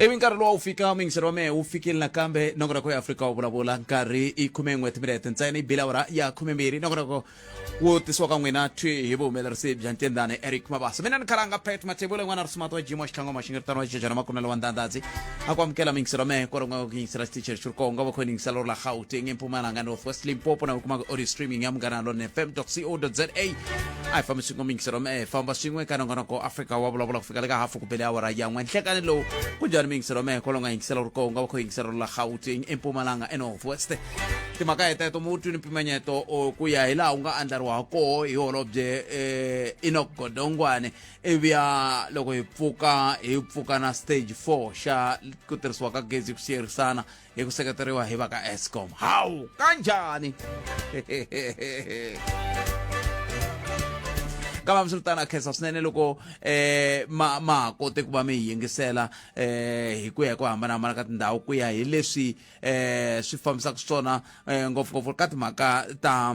Ivi nkarhi lowu wu fika muyingiseri wa mehe wu fikile nakambe. Nongonoko ya Afrika wu vulavula, nkarhi i 11 timinete ntsena i bile awara ya 12. Nongonoko wu tisiwa ka n'wina thwi hi vuhumelerisi bya Ntendane Eric Mabasa. Mina ni khalanga Pat Mathebula, n'wana Risumati wa Jimo Xitlhango Maxingiritano wa Jejana Makunelo wa Ndandadzi. A ku amukela muyingiseri wa mehe kwalo nga ku yingisela xiticheri xi ri kona, nga va khoni yingisela ro la Gauteng, eMpumalanga, North West, Limpopo na u kumaka audio streaming ya Munghana Lonene FM co za. A hi fambi swin'we muyingiseri wa mehe, famba swin'we ka nongonoko Afrika wa vulavula ku fika le ka hafu ku bele awara ya n'we nhlekani lowu. Ku njhani muyingiseri wa mehe kwalo nga yingisela uri kona, nga va kho yingisela ro la Gauteng, eMpumalanga, eNorth West? Timhaka hi teto mu twini mpimanyeto ku ya hi laha wu nga andlariwa ha koho hi holobye Enoch Godongwane. Ivi ya loko hi pfuka, hi pfuka na stage 4 xa ku tirhisiwa ka gezi ku siyerisana hi ku seketeriwa hi va ka Eskom. Hawu, kanjhani? Kambe hambiswiritano, a khensa swinene loko ma ha kote ku va mi hi yingisela hi ku ya hi ku hambanahambana ka tindhawu, ku ya hi leswi swi fambisaka swona, ngopfungopfu ka timhaka ta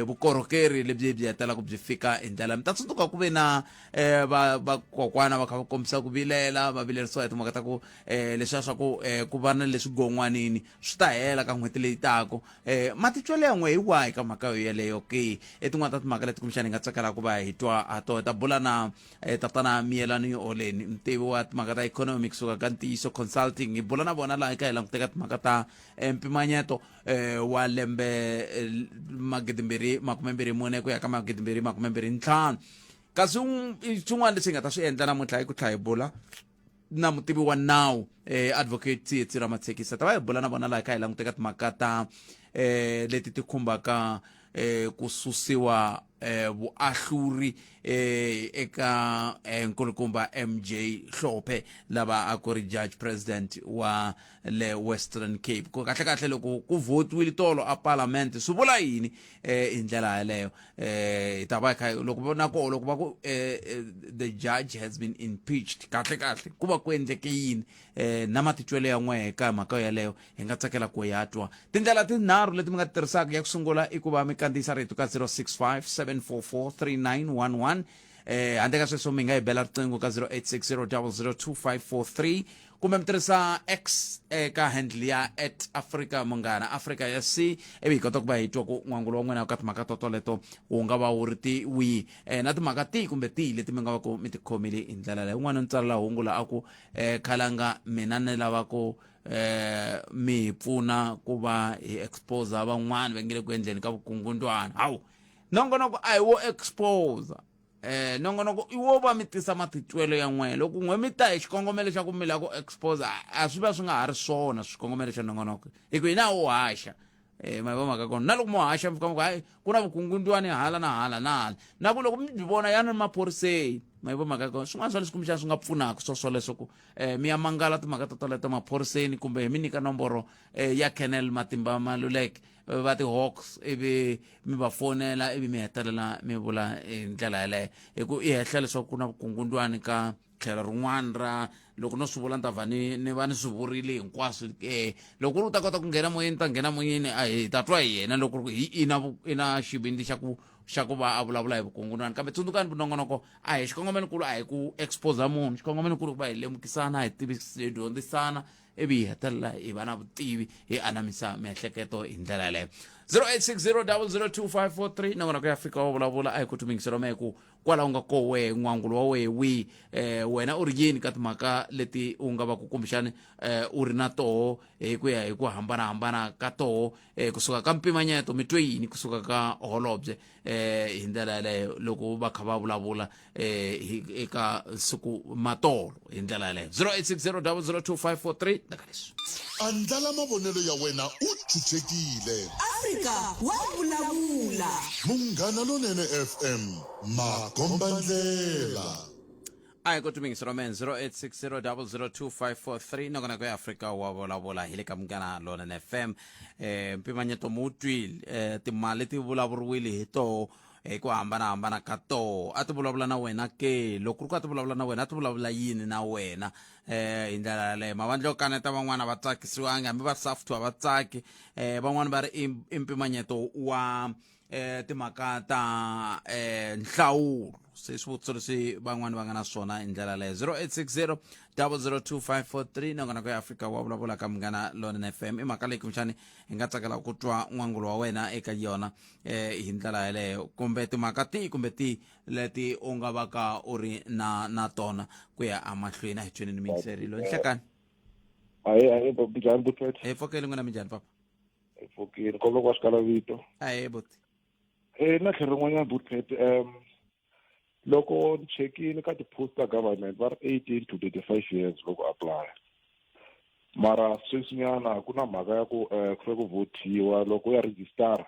vukorhokeri lebyi byi hetelelaka byi fika hi ndlela. Mi ta tsundzuka ku ve na va vakokwana va kha va kombisa ku vilela, va vilerisiwa hi timhaka ta ku leswiya swa ku ku va na leswi gon'wanini swi ta hela ka n'hweti leyi taka. Matitwelo ya n'we hi wahi ka mhaka yo yeleyo ke? I tin'wana ta timhaka leti kumbexana hi nga tsakelaka ku va hi twa ha tona. Hi ta bula na tatana Miyelani Holeni, mutivi wa timhaka ta economy kusuka ka Ntiyiso Consulting. Hi bula na vona laha hi ka hi languteka timhaka ta mpimanyeto wa lembe 2024 ku ya ka 2025. Kasi swin'wana leswi hi nga ta swi endla namuntlha i ku tlha hi bula na mutivi wa nawu advocate Tsietsi Ramatshekisa. Ta va hi bula na vona laha hi kha hi languteka timhaka ta leti ti khumbaka ku susiwa vuahluri eka nkulukumba MJ Hlophe, lava a ku ri judge president wa le Western Cape. Ku kahle kahle loko ku votiwile tolo a parliament swi vula yini hi ndlela yaleyo? Hi ta va hi kha loko na koho loko va ku the judge has been impeached, kahle kahle ku va ku endleke yini? Na matitwelo ya n'wehe ka mhaka yaleyo hi nga tsakela ku ya twa. Tindlela tinharhu leti mi nga ti tirhisaka: ya ku sungula i ku va mi kandziyisa rito ka 065 744 3911. Handle ka sweswo mi nga hi bela riqingho ka 0860 002543, kumbe mi tirhisa X eka handle ya at Africa Munghana, Africa ya C, ivi hi kota ku va hi twa ku n'wangulo wa n'wina ka timhaka to toleto wu nga va wu ri ti wihi, na timhaka tihi kumbe tihi leti mi nga va ku mi ti khomile hi ndlela leyi. Un'wana ni tsalela hungu la a ku, khalanga, mina ni lava ku mi hi pfuna ku va hi expose van'wana va nge le ku endleni ka vukungundwana. Hawu, nongonoko a hi wo expose, nongonoko i wo va mi tisa matitwelo ya n'wehe. Loko n'we mi ta hi xikongomelo xa ku mi lava ku expose, a swi va swi nga ha ri swona swikongomelo xa nongonoko, hi ku hina wo haxa. Ma vo mhaka kona na loko mo haxa mi fika mi ku hayi, ku na vukungundwani hala na hala na hala, na ku loko mi byi vona yana maphoriseni. Ma vo mhaka kona, swin'wana swa leswi kumbexana swi nga pfunaka swo swoleswo ku mi ya mangala timhaka to toleto maphoriseni, kumbe hi mi nyika nomboro ya Colonel Matimba Maluleke va ti-Hawks, ivi mi va fonela, ivi mi hetelela mi vula hi ndlela yeleyo, hi ku i hehla leswaku ku na vukungundwani ka tlhelo rin'wana ra. Loko no swi vula ni ta va ni va ni swi vurile hinkwaswo. Loko ku ri u ta kota ku nghena moyeni, ta nghena moyeni, a hi ta twa hi yena loko ri hi i na xivindzi xa ku va a vulavula hi vukungundwani. Kambe tsundzukani, vunongonoko a hi xikongomelonkulu a hi ku expose munhu. Xikongomelonkulu ku va hi lemukisana, hi tivisa, hi dyondzisana, ivi hi hetelela hi va na vutivi, hi anamisa miehleketo hi ndlela yaleyo. 0860002543, nongonoko ya Fika wa vulavula. A hi ku tumingiselo mehe ku kwala u nga ko wehe, n'wangulo wa wehe wihi? Wena u ri yini ka timhaka leti u nga va ku kumbexani u ri na toho hi ku ya hi ku hambanahambana ka toho, kusuka ka mpimanyeto? Mi twe yini kusuka ka holobye hi ndlela yaleyo loko va kha va vulavula eka siku matolo hi ndlela yaleyo? 0860002543 ndaka leswi. Andlala mavonelo ya wena u chuchekile. Afrika wa vulavula. Munghana Lonene FM, makombandlela. A hi ku tumingisi roman 0860002543, nongonoko ya Afrika wa vulavula hi le ka Munghana Lonene FM. Mpimanyeto mu twile, timali ti vulavuriwile hi toho hi ku hambanahambana ka toho. A ti vulavula na wena ke? Loko ku ri ku a ti vulavula na wena, a ti vulavula yini na wena hi ndlela yaleyo? Mavandla yo kaneta van'wana va tsakisiwangi, hambi va SAFTU a va tsaki. Van'wana va ri i mpimanyeto wa timhaka ta nhlawulo. Se swivutiso leswi van'wani va nga na swona hi ndlela leyo 0860 002543 nongonoko ya Afrika wa vulavula ka Munghana Lonene FM i mhaka leyi kumbexani hi nga tsakela ku twa n'wangulo wa wena eka yona hi ndlela yeleyo kumbe timhaka tihi kumbe tihi leti u nga va ka u ri na na tona ku ya emahlweni. A hi tweni ni miyingiseri loyi nhlekani. Ahe, ahe, njhani Butlet? Hi pfokeli n'wina, minjhani papa? Hi pfukile, kombela ku va xikala vito. Ahe buti. Na tlhelo rin'wanyana Butlet, loko ni chekile ka ti-post ta government va ri 18 to 35 years loko apply. Mara sweswinyana ku na mhaka ya ku ku fanele ku votiwa loko u ya registara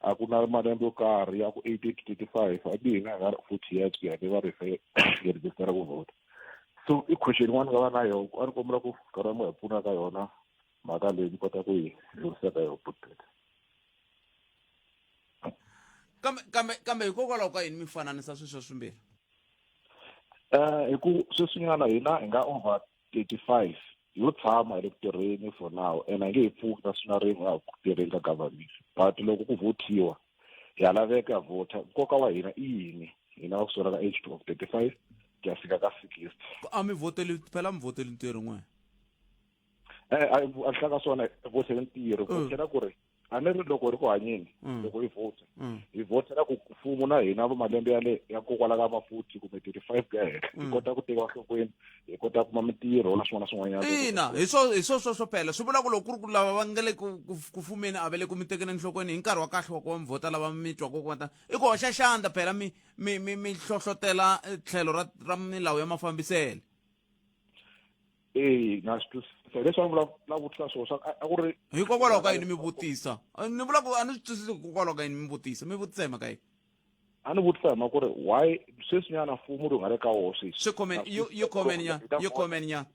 a ku na malembe yo karhi ya ku 18 to 35 a hi nga hi nga ri 40 years ku ya le va ri hi hi registara ku vhota. So i question yin'wana nga va na yona a ni kombela ku nkarhi wa hi pfuna ka yona mhaka leyi ni kota ku yi dlurisa ka yona Butlet. Kambe hikokwalaho ka yini mi fananisa swilo swa swimbirhi? Hi ku sweswinyana hina hi nga over 35 yo tshama hi le ku tirheni for now and a nge he pfuki na swi na rin'we ya ku tirheni ka government, but loko ku vhotiwa ha laveka ya vhota. Nkoka wa hina i yini hina va kusukela ka age of 35 ku ya fika ka 60? A mi vhoteli phela, mi vhoteli ntirho n'we. A hlaka swona vhotele ntirho vhotela ku ri a ni ri loko ri ku hanyeni loko hi vhota hi vhotela ku mfumo na hina va malembe ya le ya kokwala ka ma 40 kumbe 35 ku ya henhla hi kota ku tekiwa nhlokweni, hi kota ku kuma mintirho na swin'wana na swin'wanyana. Ina, hi swo sweswo phela swi vula ku loko ku ri ku lava va nga le ku fumeni a va le ku mi tekeni enhlokweni hi nkarhi wa kahle wa ku va mi vhota lava mi twa ku va i ku hoxa xandla phela mi hlohlotela tlhelo ra milawu ya mafambiselo. Ee, na swi twisisa leswi a ni la vutisa swona swa a ku ri Hikokwalaho ka yini mi vutisa? Ni vula ku a ni swi twisisi hikokwalaho ka yini mi vutisa, mi vutisa hi mhaka yini? A ni vutisa hi mhaka ku ri why sweswinyana mfumo lowu nga le ka wona sweswi Swi khomeni, yi khomeni nyana, yi khomeni nyana.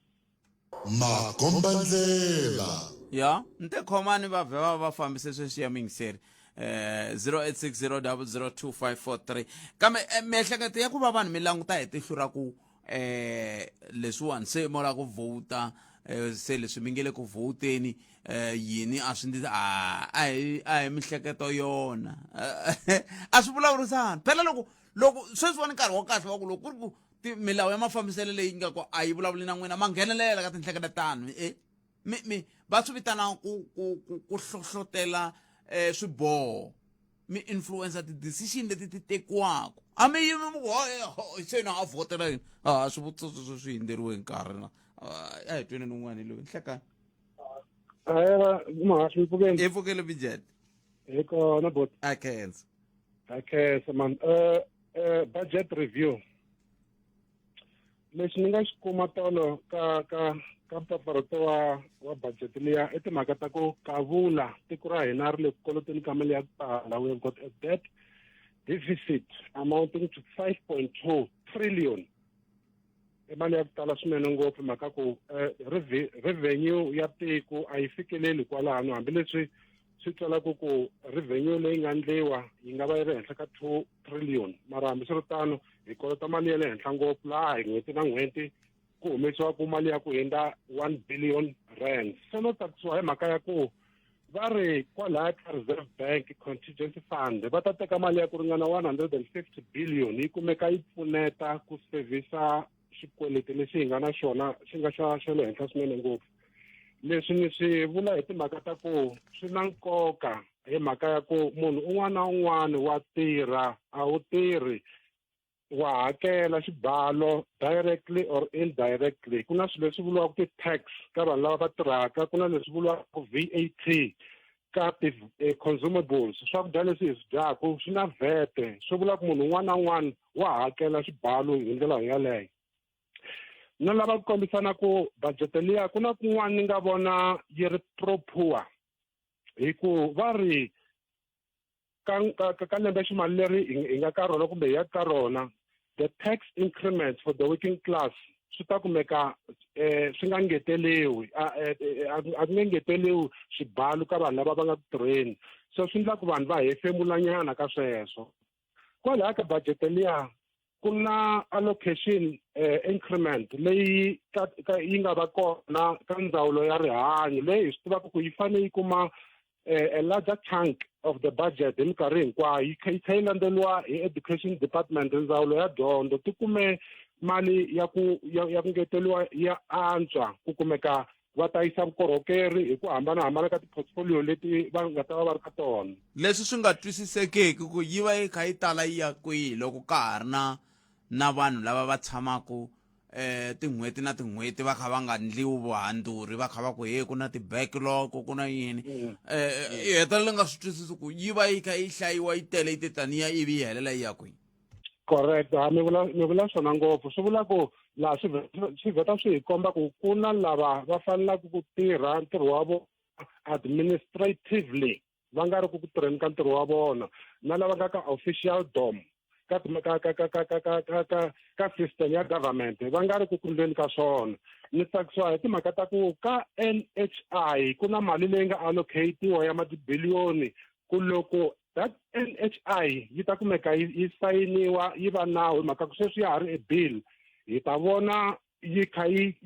Makombandlela. Ya nte khomani va vhe va va fambise sweswi ya muyingiseri 0860002543 kambe miehleketo ya ku va vanhu mi languta hi tihlo ra ku leswiwani se mo la ku vhota se leswi mi nge le ku vhoteni yini a swi ndzi a hi mihleketo yona a swi vulavurisani phela loko sweswiwani nkarhi wa kahle wa ku loko ku ri ku milawu ya mafambiselo leyi nga ku a yi vulavuli na n'wina ma nghenelela ka tinhlengeletano e mi va swi vitana ku hlohlotela swiboho, mi influencer ti-decision leti ti tekiwaka. A mi yimi mi ku se na a vhotela yini? A swivutiso sweswo swi hundzeriwe hi nkarhi na a hi tweni un'wana loyi nhlekani. Ahera mahaswi, mpfukeni? Hi pfukele bijet. Hi kona bot. A khensa. A khensa man. Budget review lexi ni nga xi kuma tolo ka mpfapfarhuto wa budget liya i timhaka ta ku kavula tiko ra hina ri le ku koloteni ka mali ya ku tala. We have got a debt deficit amounting to 5.2 trillion. I mali ya ku tala swinene ngopfu, mhaka ku revenue ya tiko a yi fikeleli kwalano, hambileswi swi twalaku ku revenue leyi nga ndliwa yi nga va yi ri henhla ka 2 trillion, mara hambiswiritano hi kolota mali ya le henhla ngopfu laha hi n'hweti na n'hweti ku humesiwaku mali ya ku hundza R1 billion. Se no tsakisiwa hi mhaka ya ku va ri kwalaya ka Reserve Bank Contingency Fund va ta teka mali ya ku ringana 150 billion yi kumeka yi pfuneta ku sevhisa xikweleti lexi hi nga na xona xi nga xa le henhla swinene ngopfu. Leswi ni swi vula hi timhaka ta ku swi na nkoka hi mhaka ya ku munhu un'wana na un'wana wa tirha, a wu tirhi, wa hakela xibalo directly or indirectly. Ku na swilo leswi vuriwaka ti-tax ka vanhu lava va tirhaka, ku na leswi vuriwaka VAT ka ti-consumables, swakudya leswi hi swi dyaku swi na VAT. Swi vula ku munhu un'wana na un'wana wa hakela xibalo hi ndlela yaleyo. No lava ku kombisana ku budget liya ku na kun'wana ni nga vona yi ri pro poor, hi ku va ri ka lembe ximali leri hi nga ka rona kumbe hi ya ka rona, the tax increments for the working class swi ta kumeka swi nga ngeteliwi, a ku nge ngeteliwi xibalo ka vanhu lava va nga ku tirheni. So swi endla ku vanhu va hefemulanyana ka sweswo. Kwalaya ka budget liya ku na allocation increment leyi ka yi nga va kona ka ndzawulo ya rihanyo leyi hi swi tivaka ku yi fanele yi kuma a larger chunk. of the budget hi minkarhi hinkwayo yi kha yi tlhela yi landzeriwa hi education department, ndzawulo ya dyondzo, ti kume mali ya ku ya ku ngeteriwa ya antswa ku kumeka va ta yisa vukorhokeri hi ku hambanahambana ka ti-portfolio leti va nga ta va va ri ka tona. Leswi swi nga twisisekeki ku yi va yi kha yi tala yi ya kwihi loko ka ha ri na vanhu lava va tshamaka tin'hweti na tin'hweti va kha va nga ndliwi vuhandzuri, va kha va ku he ku na ti-backlog, ku na yini. I hetelela nga swi twisisi ku yi va yi kha yi hlayiwa yi tele yi te taniya ivi yi helela yi ya kwihi. Correct, ha mi vula swona ngopfu. Swi vula ku laha swi vheta swi hi komba ku ku na lava va fanelaka ku tirha ntirho wa vona administratively, va nga ri ku ku tirheni ka ntirho wa vona, na lava nga ka official dom ka ka ka ka ka ka ka ka ka ka system ya government va nga ri ku kundleni ka swona. Ni tsakisiwa hi timhaka ta ku ka NHI ku na mali leyi nga allocatiwa ya matibiliyoni, ku loko that NHI yi ta kumeka yi sayiniwa yi va nawu, hi mhaka ku sweswi ya ha ri e bill, hi ta vona yi kha yi,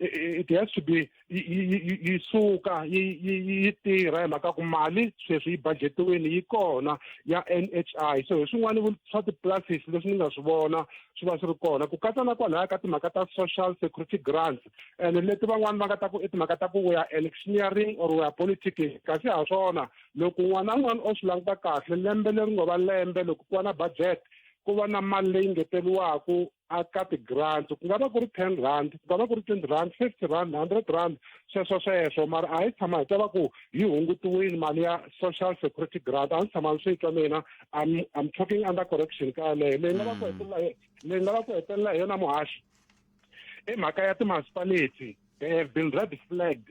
it has to be yi suka yi tirha, hi mhaka ku mali sweswi yi budgetiwini, yi kona ya NHI. So hi swin'wana swa ti-pluses leswi ni nga swi vona swi va swi ri kona, ku katsa na kwalaya ka timhaka ta social security grants and leti van'wani va nga ta ku i timhaka ta ku we are electioneering or we are politicking, kasi ha swona. Loko n'wana un'wana o swi languta kahle, lembe leri ngo va lembe loko ku va na budget, ku va na mali leyi ngeteriwaku a ka ti-grants, ku nga va ku ri R10, ku nga va ku ri R20, R50, R100, sweswo sweswo, mara a hi tshama hi twa va ku yi hungutiwile mali ya social security grant. A ndzi tshama ni swi twa mina. I'm talking under correction ka yaleyo. Leyi nga va ku hetelela hi yona, muhaxi, i mhaka ya ti-municipality. They have been red flagged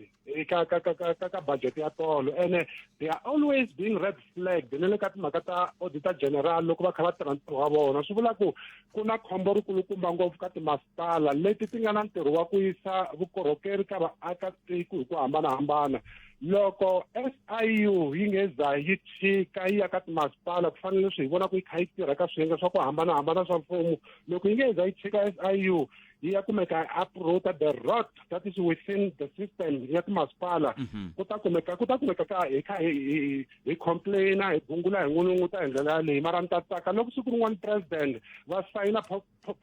ka ka ka ka ka ka budget ya tolo, ene they are always being red flagged na le ka timhaka ta auditor general loko va kha va tirha ntirho wa vona. Swi vula ku ku na khombo rikulukumba ngopfu ka timasipala leti ti nga na ntirho wa ku yisa vukorhokeri ka vaakatiko hi ku hambanahambana. Loko SIU yi nge za yi tshika yi ya ka timasipala, ku fanele leswi hi vona ku yi kha yi tirha ka swiyenge swa ku hambanahambana swa mfumo, loko yi nge za yi tshika SIU yi ya kumeka uproota the rot that is within the system ya timasipala, ku ta kumeka ka hi kha hi complaina, hi gungula, hi n'unun'uta hi ndlela yaleyi. Mara ni ta tsaka loko siku rin'wana president va sayina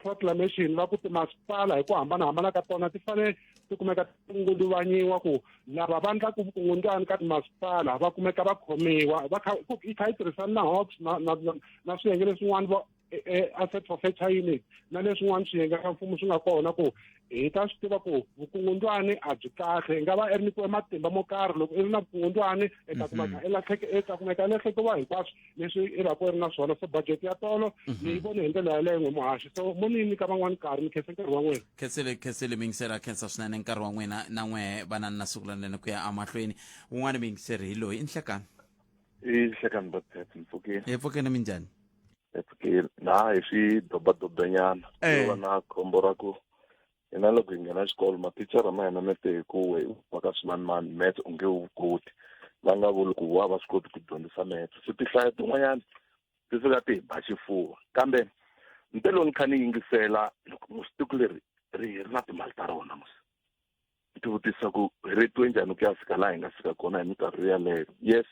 proclamation va ku timasipala hi ku hambanahambana ka tona ti fanele ti kumeka ti ngunduvanyiwa, ku lava va ndlaku vukungundzwani ka timasipala va kumeka va khomiwa, va kha yi kha yi tirhisana na Hawks na swiyenge leswin'wana vo asset forfeiture unit na leswin'wana swiyenge swa mfumo swi nga kona, ku hi ta swi tiva ku vukungundzwani a byi kahle. I nga va i ri nyikiwe matimba mo karhi, loko i ri na vukungundzwani i ta kumeka i lahleke, i ta kumeka i lahlekeriwa hinkwaswo leswi i va ku i ri na swona. So budget ya tolo ni yi vone hi ndlela yaleyo, n'we muhaxi. So mo ni nyika van'wani nkarhi, ni khensa nkarhi wa n'wina. Khensile, khensile miyingiseri, a khensa swinene nkarhi wa n'wina na n'wehe vanani na siku lerinene ku ya emahlweni. Wun'wana miyingiseri hi loyi, i nhlekani. I nhlekani Bapet, mpfukile. Hi pfukeni, minjhani? Hi pfukile na hi swi dobadobanyana. Va na khombo ra ku hina loko hi nghena xikolo mathicara ma hina mi te hi ku we u ka swimanimani maths u nge wu koti, va nga vuli ku wa va swi koti ku dyondzisa maths, se tinhlayo tin'wanyana ti fika ti hi ba xifuva. Kambe nte loko ni kha ni yingisela, loko musi tiko leri ri na timali ta rona, musi ti vutisa ku hi ri twe njhani ku ya fika laha hi nga fika kona hi minkarhi yaleyo. Yes,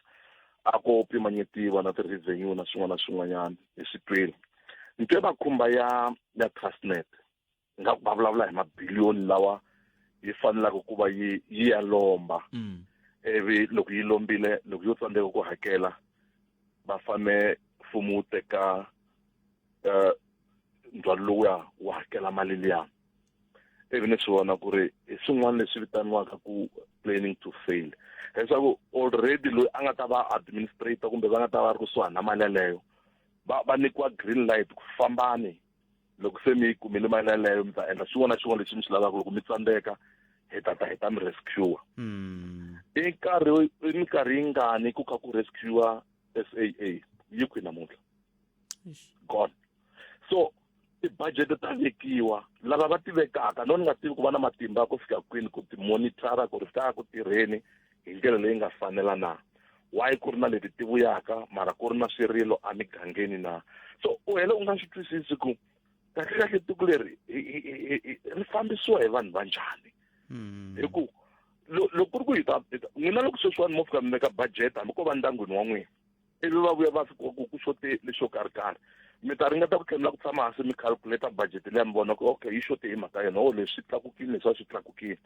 a ko pimanyetiwa na ti-revenue na swin'wana na swin'wanyana, hi swi twile. Ni twe va khumba ya Transnet, nga va vulavula hi mabiliyoni lawa yi fanelaka ku va yi ya lomba, ivi loko yi lombile, loko yo tsandzeka ku hakela, va fane mfumo wu teka ndzhwalo lowuya wu hakela mali liya. Ivi ni swi vona ku ri hi swin'wana leswi vitaniwaka ku planning to fail, leswaku already loyi a nga ta va administrator kumbe va nga ta va ri kusuhani na mali yaleyo va nyikiwa green light ku fambani, loko se mi yi kumile mali yaleyo mi ta endla xin'wana na xin'wana lexi mi xi lavaka, loko mi tsandzeka hi ta hi ta mi rescue. I nkarhi i minkarhi yingani ku kha ku rescue SAA? Yi kwihi namuntlha? Gone. So ti-budget ta vekiwa, lava va ti vekaka no ni nga tivi ku va na matimba ku fika kwini ku ti monitora ku ri ta ku tirheni hi ndlela leyi nga fanela na. Why ku ri na leti ti vuyaka mara ku ri na swirilo emigangeni na? So u hele u nga swi twisisi ku kahle kahle tiko leri ri fambisiwa hi vanhu va njhani, hi ku loko ku ri ku hi ta n'wina, loko sweswiwani mo fika mi veka budget hambi ko va ndyangwini wa n'wina. Ivi va vuya va fika ku ku xote lexo karhi karhi. Mi ta ringeta ku tlhela mi la ku tshama hansi mi calculate budget liya mi vona ku okay yi xote hi mhaka yini, oh leswi swi tlakukile leswi a swi tlakukile.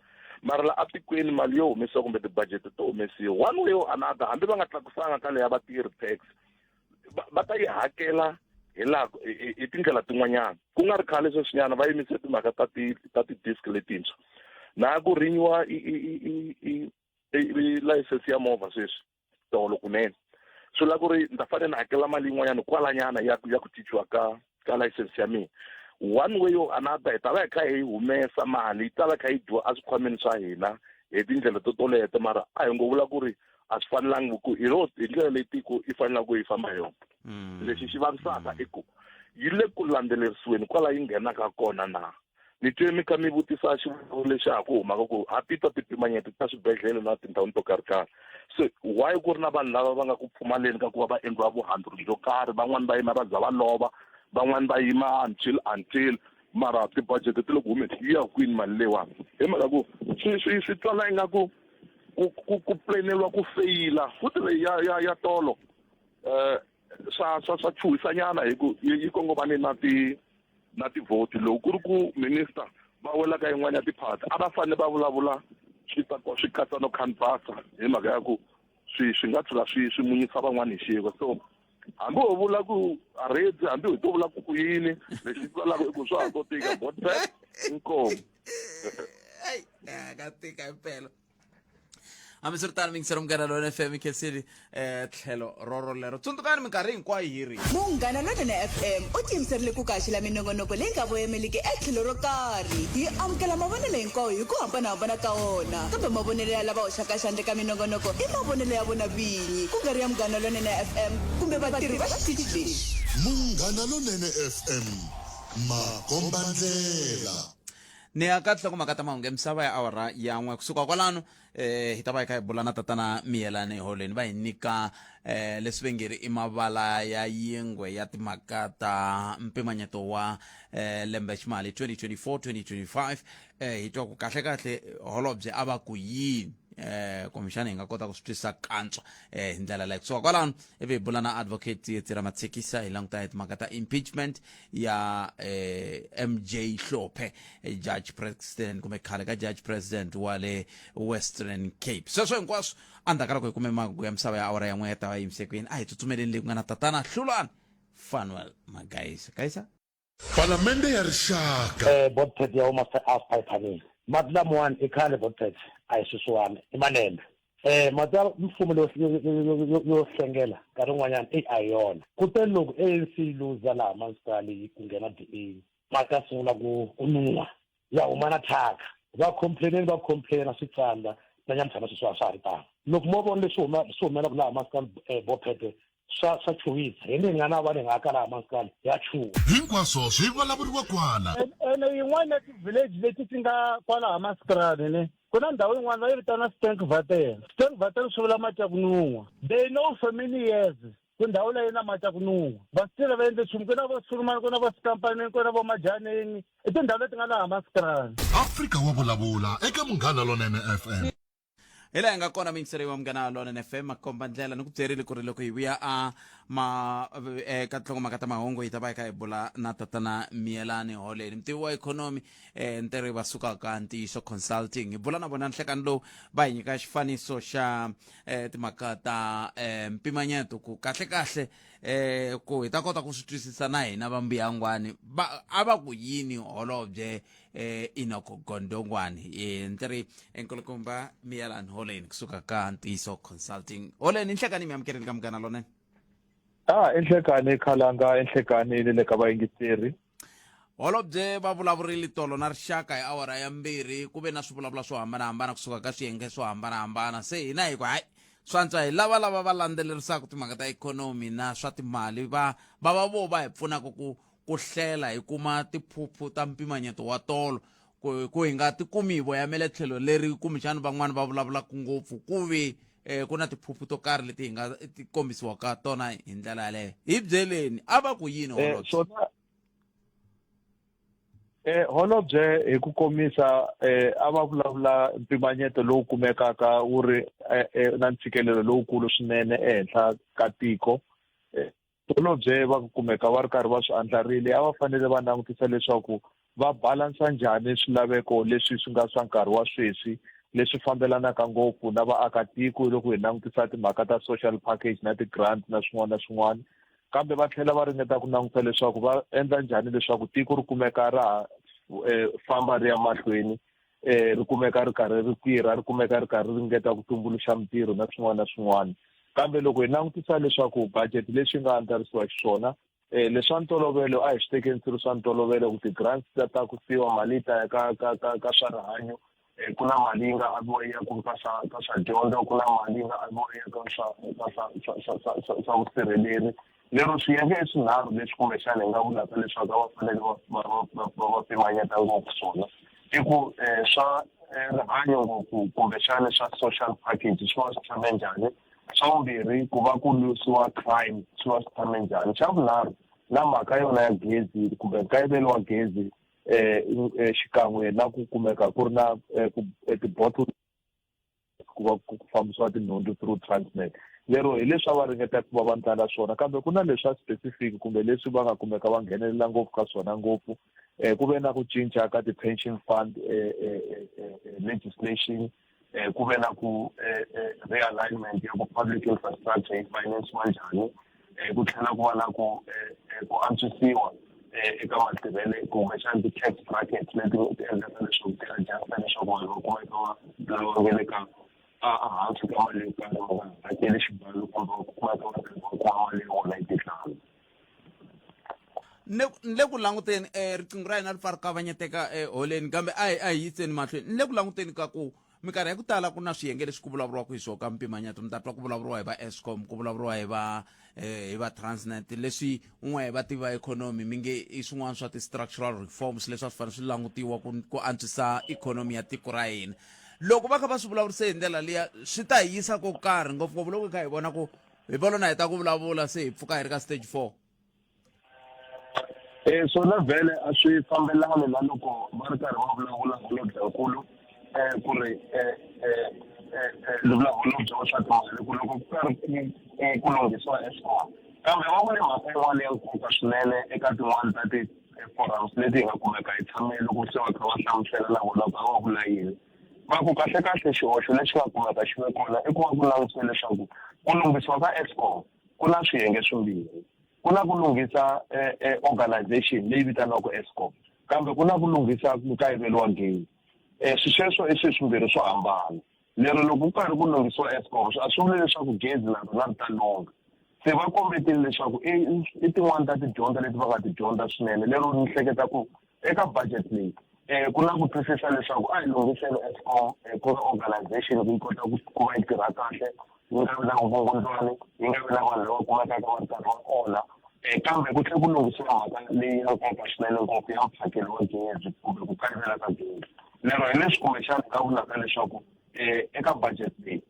Mara la atikweni mali yo humesiwa kumbe ti-budget to humesiwa one way or another, hambi va nga tlakusanga ka leya vatirhi tax, va ta yi hakela hi laha hi tindlela tin'wanyana. Ku nga ri khale sweswinyana va yimise timhaka ta ti ta ti-disc letintshwa na ku renew-a i license ya movha sweswi tolo kunene. Swi vula ku ri ni ta fanele ni hakela mali yin'wanyana kwalanyana ya ya ku cinciwa ka ka license ya mina. One way or another hi ta va hi kha hi humesa mali, yi ta va kha yi dyiwa eswikhwameni swa hina hi tindlela to toleto, mara a hi ngo vula ku ri a swi fanelangi ku hi ro hi ndlela leyi tiko yi fanelaka ku yi famba hi yona. Lexi xi vavisaka i ku yi le ku landzelerisiweni kwala yi nghenaka kona na. Ni twe mi kha mi vutisa xivutiso lexi ha ku humaka ku ha titwa tipimanyeto ta swibedhlele na tindhawini to karhi karhi. Se why ku ri na vanhu lava va nga ku pfumaleni ka ku va va endliwa vuhandzuri byo karhi, van'wani va yima va za va lova, van'wani va yima until mara ti-budget ti le ku humeni, yi ya kwini mali leyiwani? Hi mhaka ku swi swi swi twala ingaku ku ku ku planeliwa ku feyila futhi leyi ya ya ya tolo swa swa swa chuhisanyana hi ku yi kongomane na ti na tivhoti. Loko ku ri ku minister va wela ka yin'wana ya tiphati, a va fanele va vulavula swi ta swi katsa no canvasa, hi mhaka ya ku swi swi nga tshuka swi swi munyisa van'wana hi xiko. So hambi ho vula ku a ready, hambi hi to vula ku ku yini, lexi twalaka i ku swa ha to tika botback inkomu. Ai, ka tika impela. Hambiswiritano, mingisero Munghana Lona FM khensile tlhelo roro lero. Tsundzukani minkarhi hinkwayo hi ri Munghana Lonene FM u tiyimiserile ku kaxela minongonoko leyi nga voyemeliki etlhelo ro karhi. Hi amukela mavonelo hinkwawo hi ku hambanahambana ka wona, kambe mavonelo ya lava hoxaka xandla eka minongonoko i mavonelo ya vona vinyi, ku nga ri ya Munghana Lonene FM kumbe vatirhi va xitichi lexi. Munghana Lonene FM, makombandlela. Ni ya ka tinhlokomhaka ta mahungu ya misava ya awara ya n'we. Kusuka kwalano hi ta va hi kha hi bula na tatana Miyelani Holweni, va hi nyika leswi va nge ri i mavala ya yingwe ya timhaka ta mpimanyeto wa lembe ximali 2024-2025. Hi twa ku kahle kahle holobye a va ku yini, kumbexana hi nga kota ku swi twisisa kantswa hi ndlela leyo. Kusuka kwalano ivi hi bula na advocate Tsietsi Ramatshekisa, hi languta hi timhaka ta impeachment ya MJ Hlophe, judge president kumbe khale ka judge president wa le Western Cape. Sweswo hinkwaswo endzhaku ka loko hi kume mahungu ya misava ya awara ya n'we ya ta va yimisekweni. A hi tsutsumeleni leyi ku nga na tatana Hlulani Fanuel Magaisa. Gaisa. Palamende ya Rixaka. Botpet ya huma asiphaiphanini. Mati lamawani i khale Botpet a hi sweswiwani, i malembe. Mati ya mfumo leyo yo hlengela nkarhi wun'wanyana eyi a hi yona. Kute loko ANC yi luza laha masipala yi ku nghena DA, mati ya sungula ku ku nuha ya huma na thyaka. Va complain-ini va complain-a swi tsandza na nyamutlha na sweswi a swa ha ri tano. Loko mo vona leswi huma swi humelelaka laha masipala Bophete swa swa chuhisa. Hina hi nga na vanhu hi nga aka laha masipala ya chuha. Hinkwaswo swi vulavuriwa kwala. Ene yin'wana ya ti-village leti ti nga kwala Hammanskraal ne, ku na ndhawu yin'wana va yi vitana Stinkwater. Stinkwater swi vula mati ya ku nun'hwa. They know for many years ku ndhawu leyi na mati ya ku nun'hwa. Va still va endle nchumu. Ku na vo Surumani, ku na vo Skampaneng, ku na vo Majaneng. I tindhawu leti nga laha Hammanskraal. Afrika wa vulavula eka Munghana Lonene FM. Hi laha hi nga kona miyingiseri wa Munghana Lonene FM, makomba ndlela. Ni ku byerile ku ri loko hi vuya a ma eka tinhlokomhaka ta mahungu hi ta va hi kha hi bula na tatana Miyelani Holeni, mutivi wa ikhonomi, ntirho va sukaka Ntiyiso Consulting. Hi bula na vona nhlekani lowu, va hi nyika xifaniso xa timhaka ta mpimanyeto ku kahle kahle ku hi ta kota ku swi twisisa na hina va mbuyangwani. Va a va ku yini holobye Enoch Gondongwani? Ndzi ri enkulukumba Miyelani Holeni kusuka ka Ntiyiso Consulting. Holeni, nhlekani mi amukerile ka Munghana Lonene. A enhlekani khalanga, enhlekani ni le ka vayingiseri. Holobye va vulavurile tolo na rixaka hi awara ya 2. Ku ve na swivulavula swo hambanahambana kusuka ka swiyenge swo hambanahambana. Se hina hi ku hayi, swantswa hi lava lava va landzelerisaka timhaka ta ikhonomi na swa timali, va va va vo va hi pfunaka ku ku hlela hi kuma tiphuphu ta mpimanyeto wa tolo, ku ku hi nga tikumi hi voyamele tlhelo leri kumbexana van'wani va vulavulaka ngopfu, ku ve ku na tiphuphu to karhi leti hi nga ti kombisiwaka tona hi ndlela yaleyo. Hi byeleni, a va ku yini holobye? Swona holobye hi ku komisa a va vulavula mpimanyeto lowu kumekaka wu ri na ntshikelelo lowukulu swinene ehenhla ka tiko. Holobye va kumeka va ri karhi va swi andlarile a va fanele va langutisa leswaku va balansa njhani swilaveko leswi swi nga swa nkarhi wa sweswi leswi fambelanaka ngopfu na vaakatiko loko hi langutisa timhaka ta social package na ti-grant na swin'wana na swin'wana. Kambe va tlhela va ringeta ku langutisa leswaku va endla njhani leswaku tiko ri kumeka ra ha famba ri ya mahlweni, ri kumeka ri karhi ri tirha, ri kumeka ri karhi ri ringeta ku tumbuluxa mintirho na swin'wana na swin'wana. Kambe loko hi langutisa leswaku budget leswi nga andlarisiwa xiswona, leswa ntolovelo a hi swi tekeni swi ri swa ntolovelo ku ti-grants ta tlakusiwa, mali yi ta ya ka ka ka ka swa rihanyo, ku na mali yi nga aviwa yi ya ku ka swa ka swa dyondzo, ku na mali yi nga aviwa yi ya ka swa ka swa swa swa swa swa swa vusirheleri. Lero swiyenge i swinharhu leswi kumbexana hi nga vulaka leswaku a va fanele va va va va va va pimanyeta ngopfu swona. I ku swa rihanyo ngopfu kumbexana swa social package swi va swi tshame njhani. Xa vumbirhi ku va ku lwisiwa crime swi va swi tshame njhani. Xa vunharhu na mhaka yona ya gezi kumbe nkayivelo wa gezi xikan'we na ku kumeka ku ri na ku ti-bottle ku va ku fambisiwa tinhundzu through Transnet. Lero hi leswi a va ringeta ku va va ndlala swona, kambe ku na leswa specific kumbe leswi va nga kumeka va nghenelela ngopfu ka swona ngopfu. Ku ve na ku cinca ka ti-pension fund legislation, ku ve na ku realignment ya ku public infrastructure yi finance-iwa njhani, ku tlhela ku va na ku ku antswisiwa eka matirhele kumbexana ti-tax brackets leti ti endlaka leswaku ti adjusta leswaku vanhu va kumeka va lava nga le ka ehansi ka mali yo karhi va nga hakeli xibalo kumbe va kumeka va karhi va kuma mali ya vona yi titlangi. Ni le ku languteni riqingho ra hina ri pfa ri kavanyeteka eholeni, kambe a hi a hi yiseni mahlweni. Ni le ku languteni ka ku minkarhi ya ku tala ku na swiyenge leswi ku vulavuriwaka hi swona ka mpimanyeto. Mi ta twa ku vulavuriwa hi va Eskom, ku vulavuriwa hi va hi va Transnet, leswi un'we hi vativi va ikhonomi mi nge i swin'wana swa ti-structural reforms leswi a swi fanele swi langutiwa ku ku antswisa ikhonomi ya tiko ra hina. Loko va kha va swi vulavurise hi ndlela liya, swi ta hi yisa ko karhi, ngopfungopfu loko hi kha hi vona ku hi vona na heta ku vulavula se hi pfuka hi ri ka stage 4. Swona vhele a swi fambelani na loko va ri karhi va vulavula holobyenkulu ku ri ni vula holobye wa swa timali ku loko ku karhi ku ku lunghisiwa Eskom. Kambe va vule mhaka yin'wana ya nkoka swinene eka tin'wani ta ti-forums leti hi nga kumeka hi tshame loko se va kha va hlamusela na vona ku a va vula yini. Va ku kahlekahle xihoxo lexi nga kumeka xi ve kona i ku va ku langutisiwe leswaku ku lunghisiwa ka Eskom ku na swiyenge swimbirhi. Ku na ku lunghisa organization leyi vitaniwaka Eskom, kambe ku na ku lunghisa nkayivelo wa gezi. Swi sweswo i swilo swimbirhi swo hambana. Lero loko ku karhi ku lunghisiwa Eskom a swi vuli leswaku gezi na rona ri ta lungha. Se va kombetile leswaku i i tin'wani ta tidyondzo leti va nga ti dyondza swinene, lero ni hleketa ku eka budget leyi ku na ku twisisa leswaku a hi lunghiseni Eskom ku ri organization ku yi kota ku ku va yi tirha kahle, yi nga vi na vukungundzwani, yi nga vi na vanhu lava kumekaka va ri karhi va onha. Kambe ku tlhela ku lunghisiwa mhaka leyi ya nkoka swinene ngopfu ya mphakelo wa gezi kumbe ku kayivela ka gezi. Lero hi leswi kumbexana hi nga vulaka leswaku eka budget leyi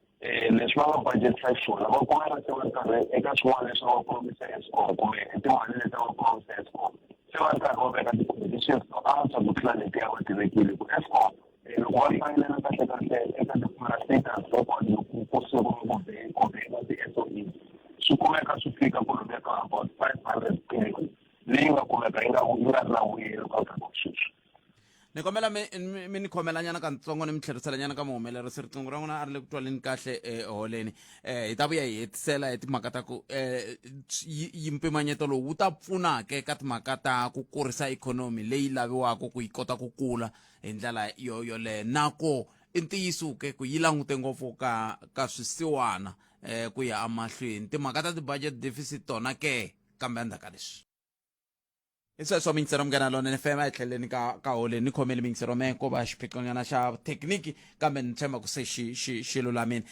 leswi va nga budget-isa xiswona va kumeka se va ri karhi eka swin'wana leswi va promise Eskom kumbe timali leti a va promise Eskom, se va ri karhi va veka ti-conditions to antswa ku tlula letiya va ti vekile ku Eskom loko va hlayelela kahle kahle eka ti-parastatals hinkwato loko ku sungula ku ku bheka ti-S_O_E swi kumeka swi fika ku lumeka about 500 billion leyi nga kumeka yi nga yi nga ri na vuyelo ka nkarhi wa sweswi. Ni kombela mi mi ni khomelanyana kantsongo ni mi tlheriselanyana ka muhumelerisi, riqingho ra n'wina a ri le ku twaleni kahle eholeni. Hi ta vuya hi hetisela hi timhaka ta ku yi mpimanyeto lowu wu ta pfuna ke ka timhaka ta ku kurisa ikhonomi leyi laviwaka ku yi kota ku kula hi ndlela yo yoleyo, na ko i ntiyiso ke ku yi langute ngopfu ka ka swisiwana ku ya emahlweni timhaka ta ti-budget deficit tona ke, kambe endzhaku ka leswi. Hi sweswo miyingisero Munghana Lonene FM, a hi tlheleni ka ka holeni. Ni khomeli miyingisero me ko va xiphiqonyana xa thekiniki, kambe ni tshemba ku se xi xi xi lulamile.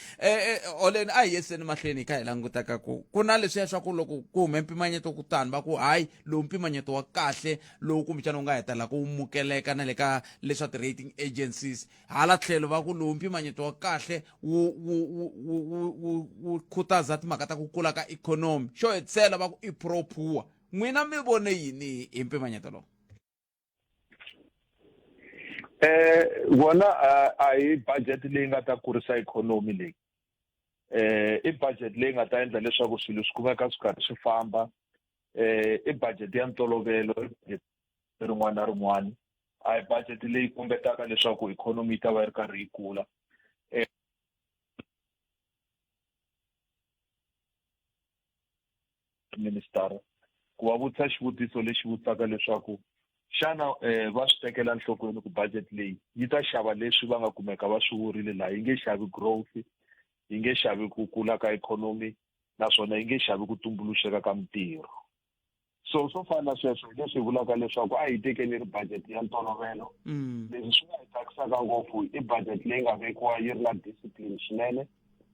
Holeni a hi yiseni mahlweni hi kha hi languta ka ku ku na leswiya swa ku loko ku hume mpimanyeto kutani va ku hayi lowu mpimanyeto wa kahle lowu kumbexana wu nga hetelela ku mukeleka na le ka leswa ti-rating agencies, hala tlhelo va ku lowu mpimanyeto wa kahle wu wu wu wu wu wu khutaza timhaka ta ku kula ka ikhonomi, xo hetisela va ku i pro poor. N'wina mi vone yini hi mpimanyeto lowu? Wona a hi budget leyi nga ta kurisa ikhonomi leyi. I budget leyi nga ta endla leswaku swilo swi kumeka swi karhi swi famba. um i budget ya ntolovelo i budget rin'wana na rin'wana a hi budget leyi kombetaka leswaku ikhonomi yi ta va yi ri karhi yi kula minister ku va vutisa xivutiso lexi vutisaka leswaku xana um va swi tekela enhlokweni ku budget leyi yi ta xava leswi va nga kumeka va swi vurile laha yi nge xavi growth yi nge xavi ku kula ka ikhonomi naswona yi nge xavi ku tumbuluxeka ka mintirho so swo fana na sweswo hi leswi hi vulaka leswaku a hi tekeni ri budget ya ntolovelo mm. leswi swi nga hi tsakisaka ngopfu i budget leyi nga vekiwa yi ri na discipline swinene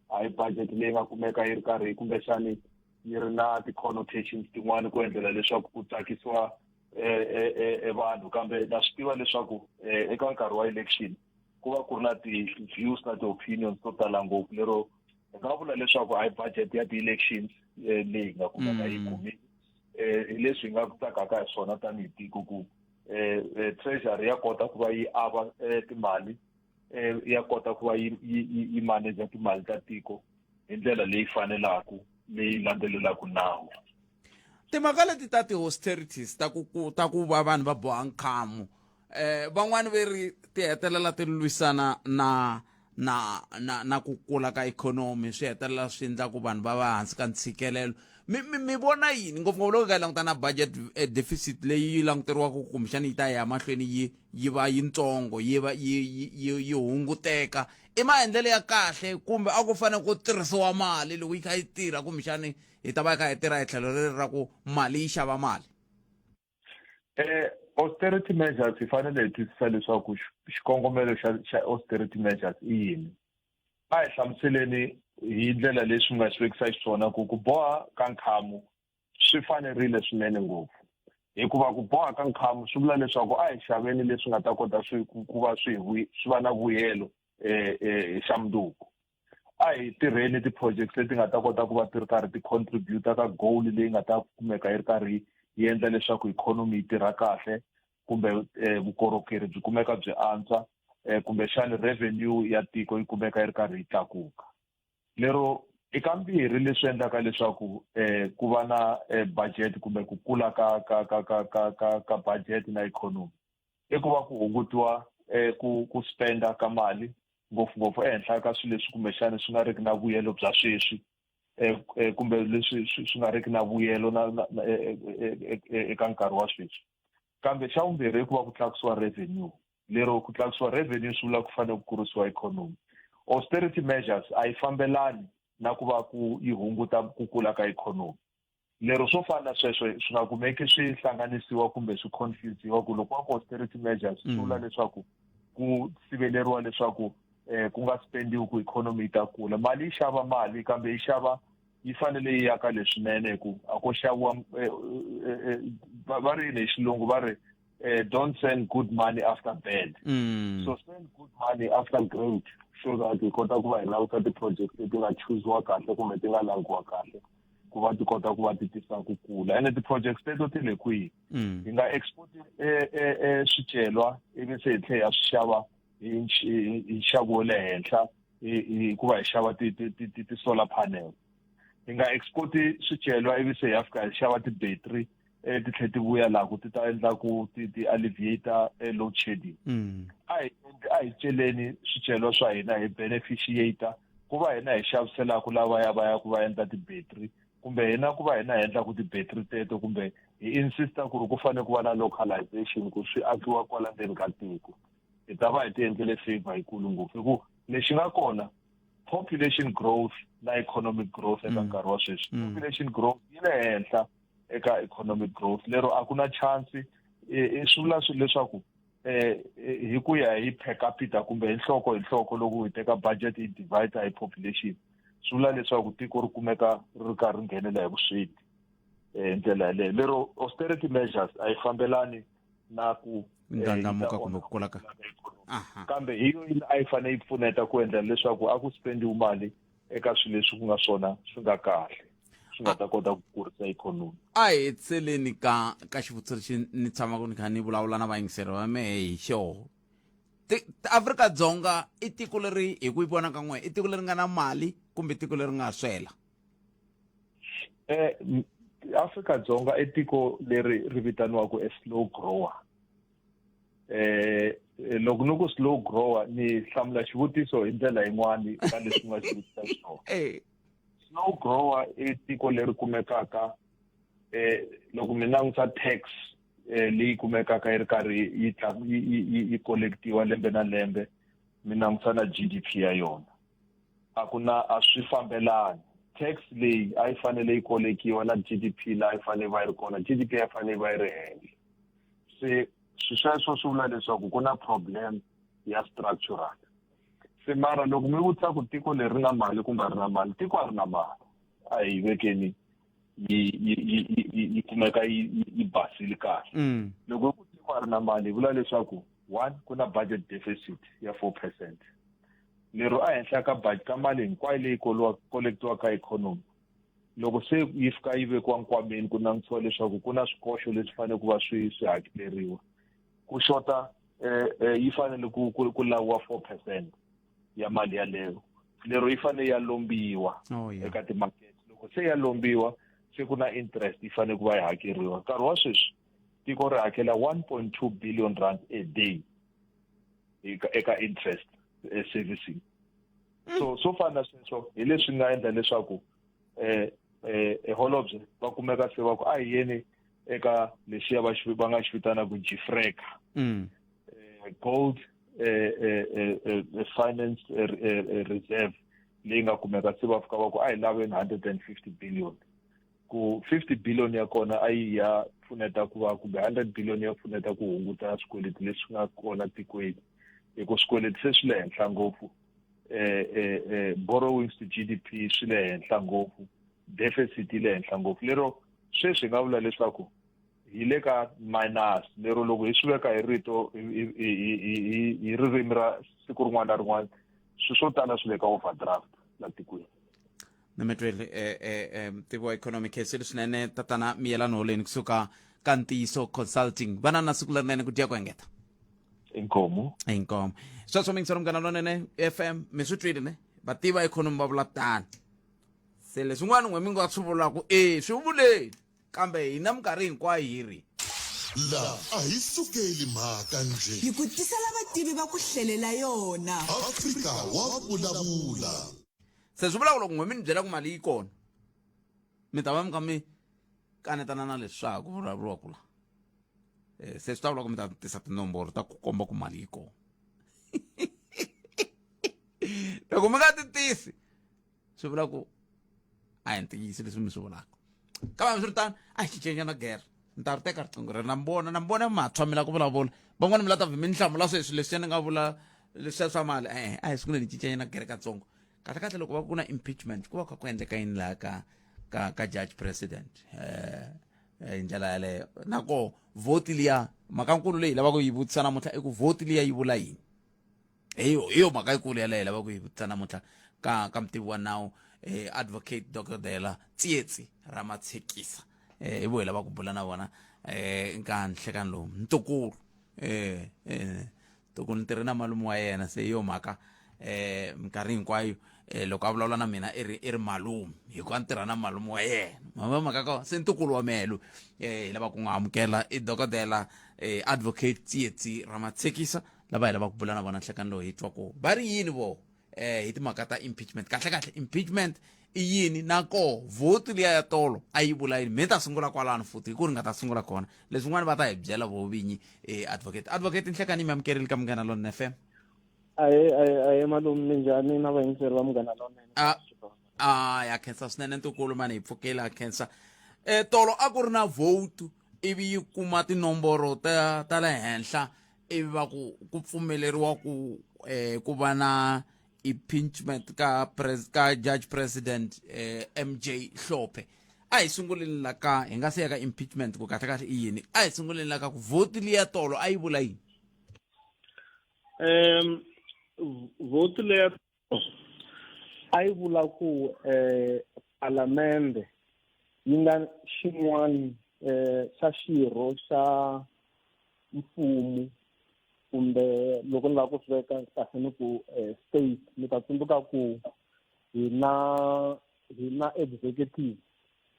a hi budget leyi nga kumeka yi ri karhi kumbexani yi ri na ti-connotations tin'wani ku endlela leswaku ku tsakisiwa eh, eh, eh, vanhu kambe na swi tiva leswaku eka nkarhi wa election ku va ku ri na ti-views na ti-opinions to tala ngopfu lero hi nga vula leswaku a hi budget ya ti-elections eh, leyi hi nga kumeka yi mm. kumile um hi leswi hi nga tsakaka hi swona tanihi tiko ku um treasury ya kota ku va yi ava timali um ya kota ku va yi yi manager timali ta tiko hi ndlela leyi fanelaka leyi landzelelaka nawu timhaka leti ta ti-austerities ta ku ta ku va vanhu va boha nkhamu eh van'wani ve ri ti hetelela ti lwisana na na na na ku kula ka ikhonomi swi hetelela swi endla ku vanhu va va hansi ka ntshikelelo mi mi mi vona yini ngopfungopfu loko ka yi languta na budget eh, deficit leyi yi languteriwaka kumbexana yi ta ya mahlweni yi yi va yitsongo yi va yi yi yi hunguteka i maendlelo ya kahle kumbe a ku fanele ku tirhisiwa mali loko yi kha yi tirha kumbexani hi ta va hi kha hi tirha hi tlhelo leri ra ku mali yi xava mali Eh, austerity measures hi fanele hi twisisa leswaku xikongomelo xa xa austerity measures i yini a hi hlamuseleni hi ndlela leyi swi nga xi vekisa xiswona ku ku boha ka nkhamu swi fanerile swinene ngopfu hikuva ku boha ka nkhamu swi vula leswaku a hi xaveni leswi nga ta kota swi ku va swi swi va na vuyelo eh, eh, xa mundzuku a hi tirheni ti-projects leti nga ta kota ku va ti ri karhi ti contributa ka goal leyi nga ta kumeka yi ri karhi yi endla leswaku ikhonomi yi tirha kahle kumbe eh, vukorhokeri byi kumeka byi antswa eh, kumbexani revenue ya tiko yi kumeka yi ri karhi yi tlakuka lero i ka mbirhi leswi endlaka leswaku eh, ku va na eh, budget kumbe ku kula ka ka ka ka ka ka ka budget na ikhonomi i ku va ku hungutiwa eh, ku ku spenda ka mali ngopfungopfu ehenhla ka swilo leswi kumbexana swi nga riki na vuyelo bya sweswi eh, eh, kumbe leswi swi nga riki na vuyelo na eh, eka nkarhi wa sweswi kambe xa vumbirhi i ku va ku tlakusiwa revenue lero ku tlakusiwa revenue swi vula ku fanele ku kurisiwa ikhonomi austerity measures a yi fambelani na ku va ku yi hunguta ku kula ka ikhonomi lero swo fana na sweswo swi nga kumeki swi hlanganisiwa kumbe swi confusiwa ku loko va ku austerity measures swi vula mm. leswaku ku siveleriwa leswaku eh ku nga spendiwi ku economy yi ta kula mali yi xava mali kambe yi xava yi fanele yi ya ka leswinene hi ku a ko xaviwa eh, eh, eh, va ri yini hi xilungu va ri uh, don't send good money after bad mm. so send good money after great so that hi kota ku va hi languta ti-project leti nga chuziwa kahle kumbe ti nga langiwa kahle ku va ti kota ku va ti tisa ku kula ene ti-projects teto ti le kwihi mm. hi nga export eh, eh, eh, swicelwa ivi se hi tlhe hi ya swi xava hi nxavo wa le henhla hikuva hi xava ti-solar panel hi nga export swicelwa ivi se hi ya fika hi xava ti-battery eh, ti tlhe ti vuya laha ku ti ta endla ku ti ti alleviate eh, load shedding mm. a hi a hi celeni swicelwa swa hina hi beneficiate ku va hina hi xaviselaka lavaya va ya ku va endla ti-battery kumbe hina ku va hina hi endlaku ti-battery teto kumbe hi insista ku ri ku fanele ku va na localization ku swi akiwa kwala ndzeni ka tiko hi ta va hi ti endlele favor yikulu ngopfu hi ku lexi nga kona population growth na economic growth eka mm. nkarhi wa sweswi mm. population growth yi le henhla eka economic growth lero a ku na chance swi vula swilo leswaku eh hi ku ya hi per capita kumbe hi nhloko hi nhloko loko hi teka budget hi divide hi population swi vula leswaku tiko ri kumeka ri ri karhi ri nghenela hi vusweti eh, hi ndlela yaleyo lero austerity measures a yi fambelani na ku eh, ndlandlamuka kumbe ku kula ka kambe hi yo a yi fanele yi pfuneta ku endla leswaku a ku spendiwi mali eka swilo leswi ku nga swona swi nga kahle swi nga ta kota ku kurisa ikhonomi a hi hetiseleni ka ka xivutiso lexi ni tshamaka ni kha ni vulavula na vayingiseri va mehe hi xoho Afrika-Dzonga i tiko leri hi ku yi vona ka n'we i tiko leri nga na mali kumbe tiko leri nga swela eh Afrika-Dzonga i tiko leri ri vitaniwaka a slow grower. Loko ni ku slow grower ni hlamula xivutiso hi ndlela yin'wani ka leswi nga xi vutisa xiswona. Slow grower i tiko leri kumekaka loko mi langutisa tax leyi kumekaka yi ri karhi yi yi yi kolektiwa lembe na lembe, mi langutisa na GDP ya yona, a ku na, a swi fambelani. Tax leyi a yi fanele yi kolekiwa na GDP laha yi fanele va yi ri kona, GDP a yi fanele va yi ri henhla. Se swi sweswo swi vula leswaku ku na problem ya structural. Se mara loko mi vutisa ku tiko leri na mali kumbe a ri na mali, tiko a ri na mali, a hi vekeni yi yi yi yi kumeka yi yi basile kahle. Loko ku tiko a ri na mali, hi vula leswaku one, ku na budget deficit ya 4%, lero a henhla ka budget ka mali hinkwayo leyi kolektiwaka ka economy, loko se yi fika yi vekiwa nkwameni ku langutisiwa leswaku ku na swikoxo leswi fanele ku va swi swi hakeleriwa, ku xota yi fanele ku ku ku laviwa 4% ya mali yaleyo, lero yi fanele ya lombiwa eka timakete. Loko se ya lombiwa, se ku na interest yi fanele ku va yi hakeriwa. Nkarhi wa sweswi tiko ri hakela 1.2 billion rand a day eka interest servicing. So fana na sweswo hi leswi nga endla leswaku holobye va kumeka se va ku a hi yeni eka lexiya va xi va nga xi vitanaka Gfreka, gold finance reserve leyi nga kumeka se va fika va ku a hi laveni 150 billion, ku 50 billion ya kona a yi ya pfuneta ku va kumbe 100 billion ya pfuneta ku hunguta swikweleti leswi nga kona tikweni, hi ku swikweleti se swi le henhla ngopfu, borrowings to GDP swi le henhla ngopfu, deficit yi le henhla ngopfu, lero sweswi hi nga vula leswaku hi le ka minus. Lero loko hi swi veka hi rito hi ririmi ra siku rin'wana na rin'wana, swilo swo tala swi le ka overdraft la tikweni. Nametwele mtivi wa economy khensile swinene tatana Miyelani Holeni kusuka ka Ntiyiso Consulting. Vana na siku lerinene, ku dya ku engeta. Inkomu. Inkomu. Sweswo mingiselo Munghana Lonene FM, mi swi twile ne, vativa economy va vula tani. Se leswin'wana n'we mi nga swi vulaku e swi vuleni, kambe hina minkarhi hinkwayo hi ri La a hi sukeli mhaka njhe. Hi ku tisela vativi va ku hlelela yona. Afrika wa vulavula. Se swi vula ku loko n'we mi ni byela ku mali yi kona, mi ta va mi kha mi kanetana na leswi swa ha ku vulavuriwaka la. Se swi ta vula ku mi ta tisa tinomboro ta ku komba ku mali yi kona. Loko mi nga ti tisi, swi vula ku a hi ntiyiso leswi mi swi vulaka. Kambe hambiswiritano, a hi cincenyana gere, ni ta ri teka riqingho rero. Na mi vona, na mi vona matshwa mi lava ku vulavula. Van'wani mi la ta vhe mi ni hlamula sweswi leswiya ni nga vula leswiya swa mali. E-e, a hi sunguleni hi cincenyana gere katsongo. Kahle kahle, loko va ku na impeachment, ku va kha ku endleka yini laha ka judge president? Hi ndlela yaleyo na koho vhoti liya, mhakankulu leyi lavaka ku yi vutisa namuntlha i ku vhoti liya yi vula yini? Hi yo mhaka yikulu yaleyo hi lavaka ku yi vutisa namuntlha ka mutivi wa nawu, advocate Dokodela Tsietsi Ramatshekisa. Hi vo hi lava ku bula na vona nka nhlekani lowu. Ntukulu, ntukulu ni tirhe na malume wa yena, se hi yo mhaka minkarhi hinkwayo loko a vulavula na mina i ri i ri malume, hikuva ni tirha na malume wa yena. Mama mhaka ka se ntukulu wa mehe loyi hi lava ku n'wi amukela i dokodela advocate Tsietsi Ramatshekisa, lava hi lava ku bula na vona nhlekani lowu, hi twa ku va ri yini vo hi timhaka ta impeachment. Kahle kahle, impeachment i yini, na koho vhoti liya ya tolo a yi vula yini? Mi ta sungula kwalano futhi, hi ku ri nga ta sungula kona leswin'wana va ta hi byela vo vinyi. Advocate, nhlekani, mi amukerile ka Munghana Lonene FM. Ahe, ahe, ahe malume, minjhani na vayingiseri va Munghana Lonene? A ya khensa swinene ntukulu mani, hi pfukile, a khensa. Tolo a ku ri na vote, ivi yi kuma tinomboro ta le henhla, ivi va ku ku pfumeleriwa ku va na impeachment ka judge president MJ Hlophe. A hi sunguleni la ka hi nga se ya ka impeachment ku kahle kahle i yini. A hi sunguleni la ka ku vhoti liya tolo a yi vula yini? Vhoti leya a yi vula ku palamende yi nga xin'wana xa xirho xa mfumo, kumbe loko ni lava ku swi veka kahle ni ku state. Mi ta tsundzuka ku hi na executive,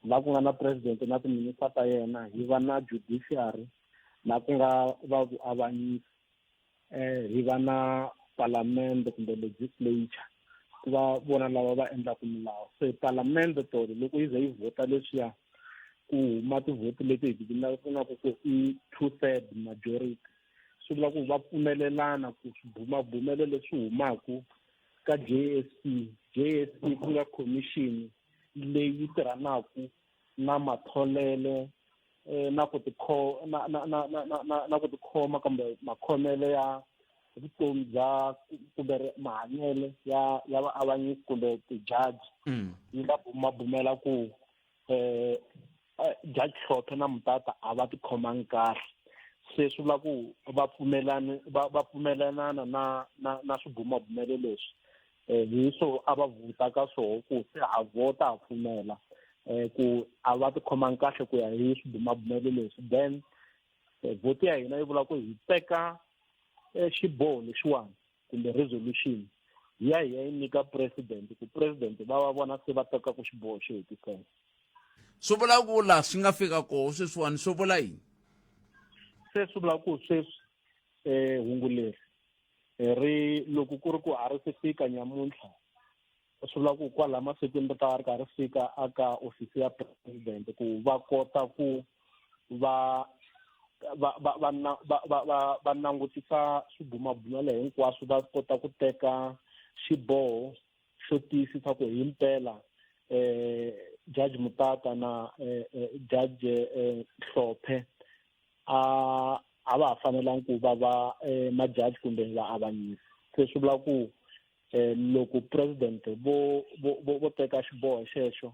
La ku nga na president na timinista ta yena, hi va na judiciary la ku nga va vuavanyisi, hi va na palamende kumbe legislature ku va vona lava va endlaka milawu. Se palamende tolo loko yi ze yi vhota leswiya, ku huma tivhoti leti hi ti vitanaka ku i two third majority, swi vula ku va pfumelelana ku swibumabumelo leswi humaku ka JSC, JSC ku nga commission leyi tirhanaku na matholele na ku tikho na na na na na na na ku tikhoma kumbe makhomele ya vutomi bya kumbe mahanyele ya vaavanyisi kumbe ti-judge, yi nga bumabumela ku Judge Hlophe na Mutata a va tikhomangi kahle. Se swi vula ku va pfumelani va pfumelanana na swibumabumelo leswi, hi swo a va vhota ka swoho ku se ha vhota ha pfumela ku a va tikhomangi kahle ku ya hi swibumabumelo leswi. Then vhoti ya hina yi vula ku hi teka xiboho lexiwani kumbe resolution hi ya yi nyika president, ku president va va vona se va tekaku xiboho xo hetisela. Swi vula ku laha swi nga fika koho sweswiwani swi vula yini? Se swi vula ku sweswi hungu leri ri loko ku ri ku a ri se fika nyamuntlha, swi vula ku kwala masikwini ri ta va ri karhi ri fika aka ofisi ya president ku va kota ku va va va va na va va va va langutisa swibumabumelo hinkwaswo, va kota ku teka xiboho xo tiyisisa ku himpela Judge Mutata na Judge Hlophe a va ha fanelangi ku va va majaji kumbe vaavanyisi. Se swi vula ku loko president vo teka xiboho xexo,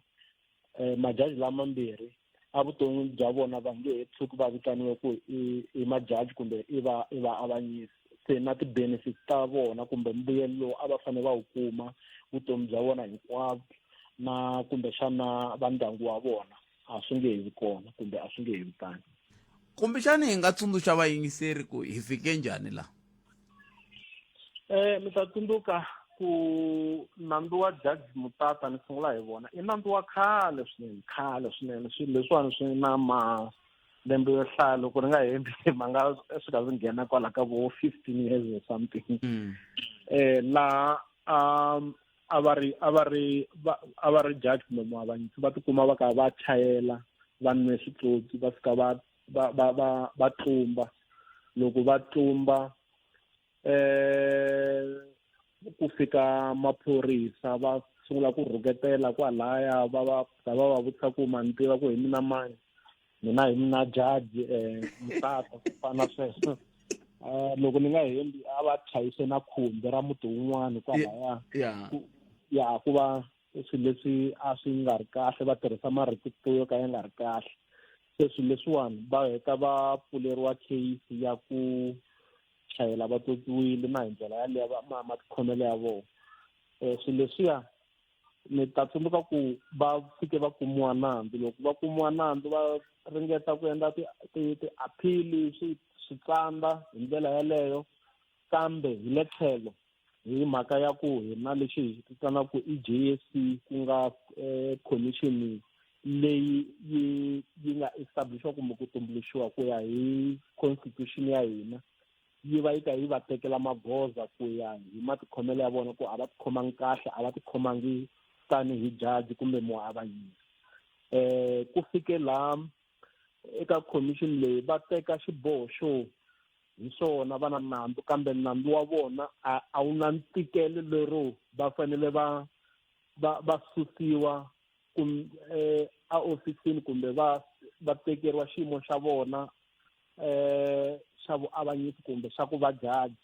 majaji lamambirhi evuton'wini bya vona va nge he tshuki va vitaniwe ku i majaji kumbe i vaavanyisi. Se na ti-benefits ta vona kumbe mbuyelo lowu a va fanele va wu kuma vutomi bya vona hinkwabyo na kumbexana va ndyangu wa vona a swi nge he vi kona kumbe a swi nge he vi tani. Kumbexani hi nga tsundzuxa vayingiseri ku hi fike njhani laha? Mi ta tsundzuka ku nandzu wa Judge Mutata, ni sungula hi vona, i nandzu wa khale swinene, khale swinene. Swilo leswiwani swi na malembe yo hlaya, loko ri nga hembi ma nga swi ka swi nghena kwala ka vo 15 years or something. Laha a va ri judge kumbe muavanyisi, va tikuma va ka va chayela va nwe switsotsi, va fika va tlumba. Loko va tlumba, ku fika maphorisa, va sungula ku rhuketela kwalaya, va vutisa ku ma ni tiva ku hi mina mani, mina hi mina judge Mutata, ku fana sweswo. Loko ni nga hembi a va chayise na khumbi ra muti wun'wana kwalaya. Ya ku va swilo leswi a swi nga ri kahle, va tirhisa marito yo ka ya nga ri kahle. Se swilo leswiwani va heta va pfuleriwa case ya ku chayela va totiwile na hi ndlela yaleyo matikhomelo ya vona. Swilo leswiya ni ta tsundzuka ku va fike va kumiwa nandzu. Loko va kumiwa nandzu va ringeta ku endla ti-appeal, swi tsandza hi ndlela yaleyo. Kambe hi le tlhelo hi mhaka ya ku hina lexi hi xi vitanaka ku i JSC, ku nga commission leyi yi nga establishiwa kumbe ku tumbuluxiwa ku ya hi constitution ya hina, yi va yi ka yi va tekela magoza ku ya hi matikhomelo ya vona ku a va tikhomangi kahle, a va tikhomangi tanihi judge kumbe muavanyisi. Ku fike laha eka commission leyi va teka xiboho xo hi swona va na nandzu, kambe nandzu wa vona a wu na ntikelo lero va fanele va susiwa a ofisini kumbe va tekeriwa xiyimo xa vona xa vuavanyisi kumbe xa ku va judge.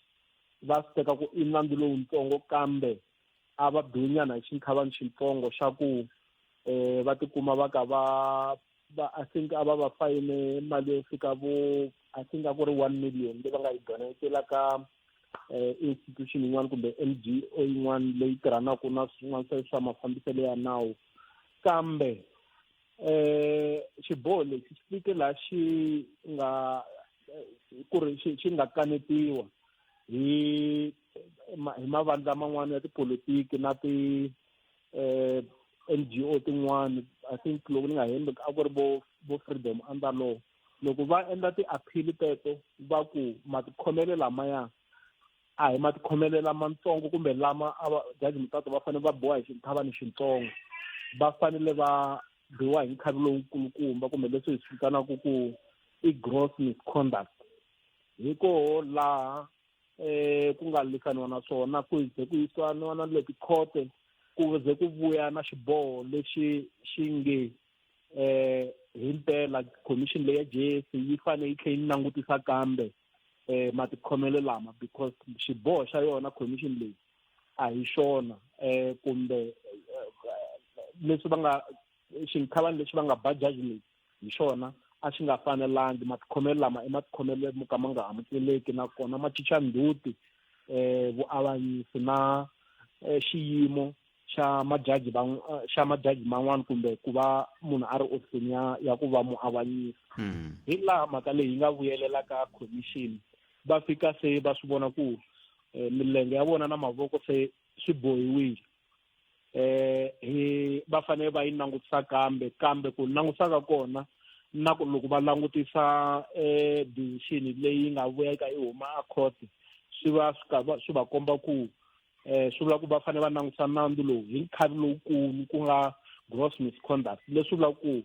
Va swi teka ku i nandzu lowuntsongo, kambe a va biwinyana hi xinkhavani xintsongo xa ku va tikuma va ka va I think a va va fayine mali yo fika vo I think a ku ri 1 million leyi va nga yi donatela ka institution yin'wana kumbe NGO yin'wana leyi tirhanaka na swin'wana swa mafambiselo ya nawu. Kambe xiboho lexi xi fike laha xi nga ku ri xi nga kanetiwa hi mavandla man'wana ya tipolotiki na ti Ti-N_G_O tin'wani, I think loko ni nga hembi a ku ri vo vo Freedom Under Law, loko va endla ti-appeal teto va ku matikhomelo lamaya a hi matikhomelo lamatsongo kumbe lama a va jaji Mutata va fanele va biwa hi xinthavani xitsongo, va fanele va biwa hi nkhavi lowukulukumba kumbe leswi hi swi vitanaka ku i gross misconduct. Hi koho laha ku nga lwisaniwa na swona, ku ze ku yisaniwa na le tikhote, ku ze ku vuya na xiboho lexi xi nge himpela commission leyi ya J_S_C yi fanele yi tlhela yi langutisa kambe matikhomelo lama, because xiboho xa yona commission leyi a hi xona, kumbe leswi va nga xinkhavani lexi va nga ba judge leyi hi xona a xi nga fanelangi. Matikhomelo lama i matikhomelo mo ka ma nga amukeleki, nakona ma cinca ndzhuti vuavanyisi na xiyimo xa majaji va xa majaji man'wana kumbe ku va munhu a ri ofisini ya ku va muavanyisi. Hi laha mhaka leyi yi nga vuyelela ka commission, va fika se va swi vona ku milenge ya vona na mavoko se swi bohiwile, hi va fanele va yi langutisa kambe, kambe ku langutisa ka kona na ku loko va langutisa decision leyi nga vuya ka yi huma a court, swi va swi va komba ku swi vula ku va fanele va langutisa nandzu lowu hi nkhavi lowukulu, ku nga gross misconduct, leswi vulaka ku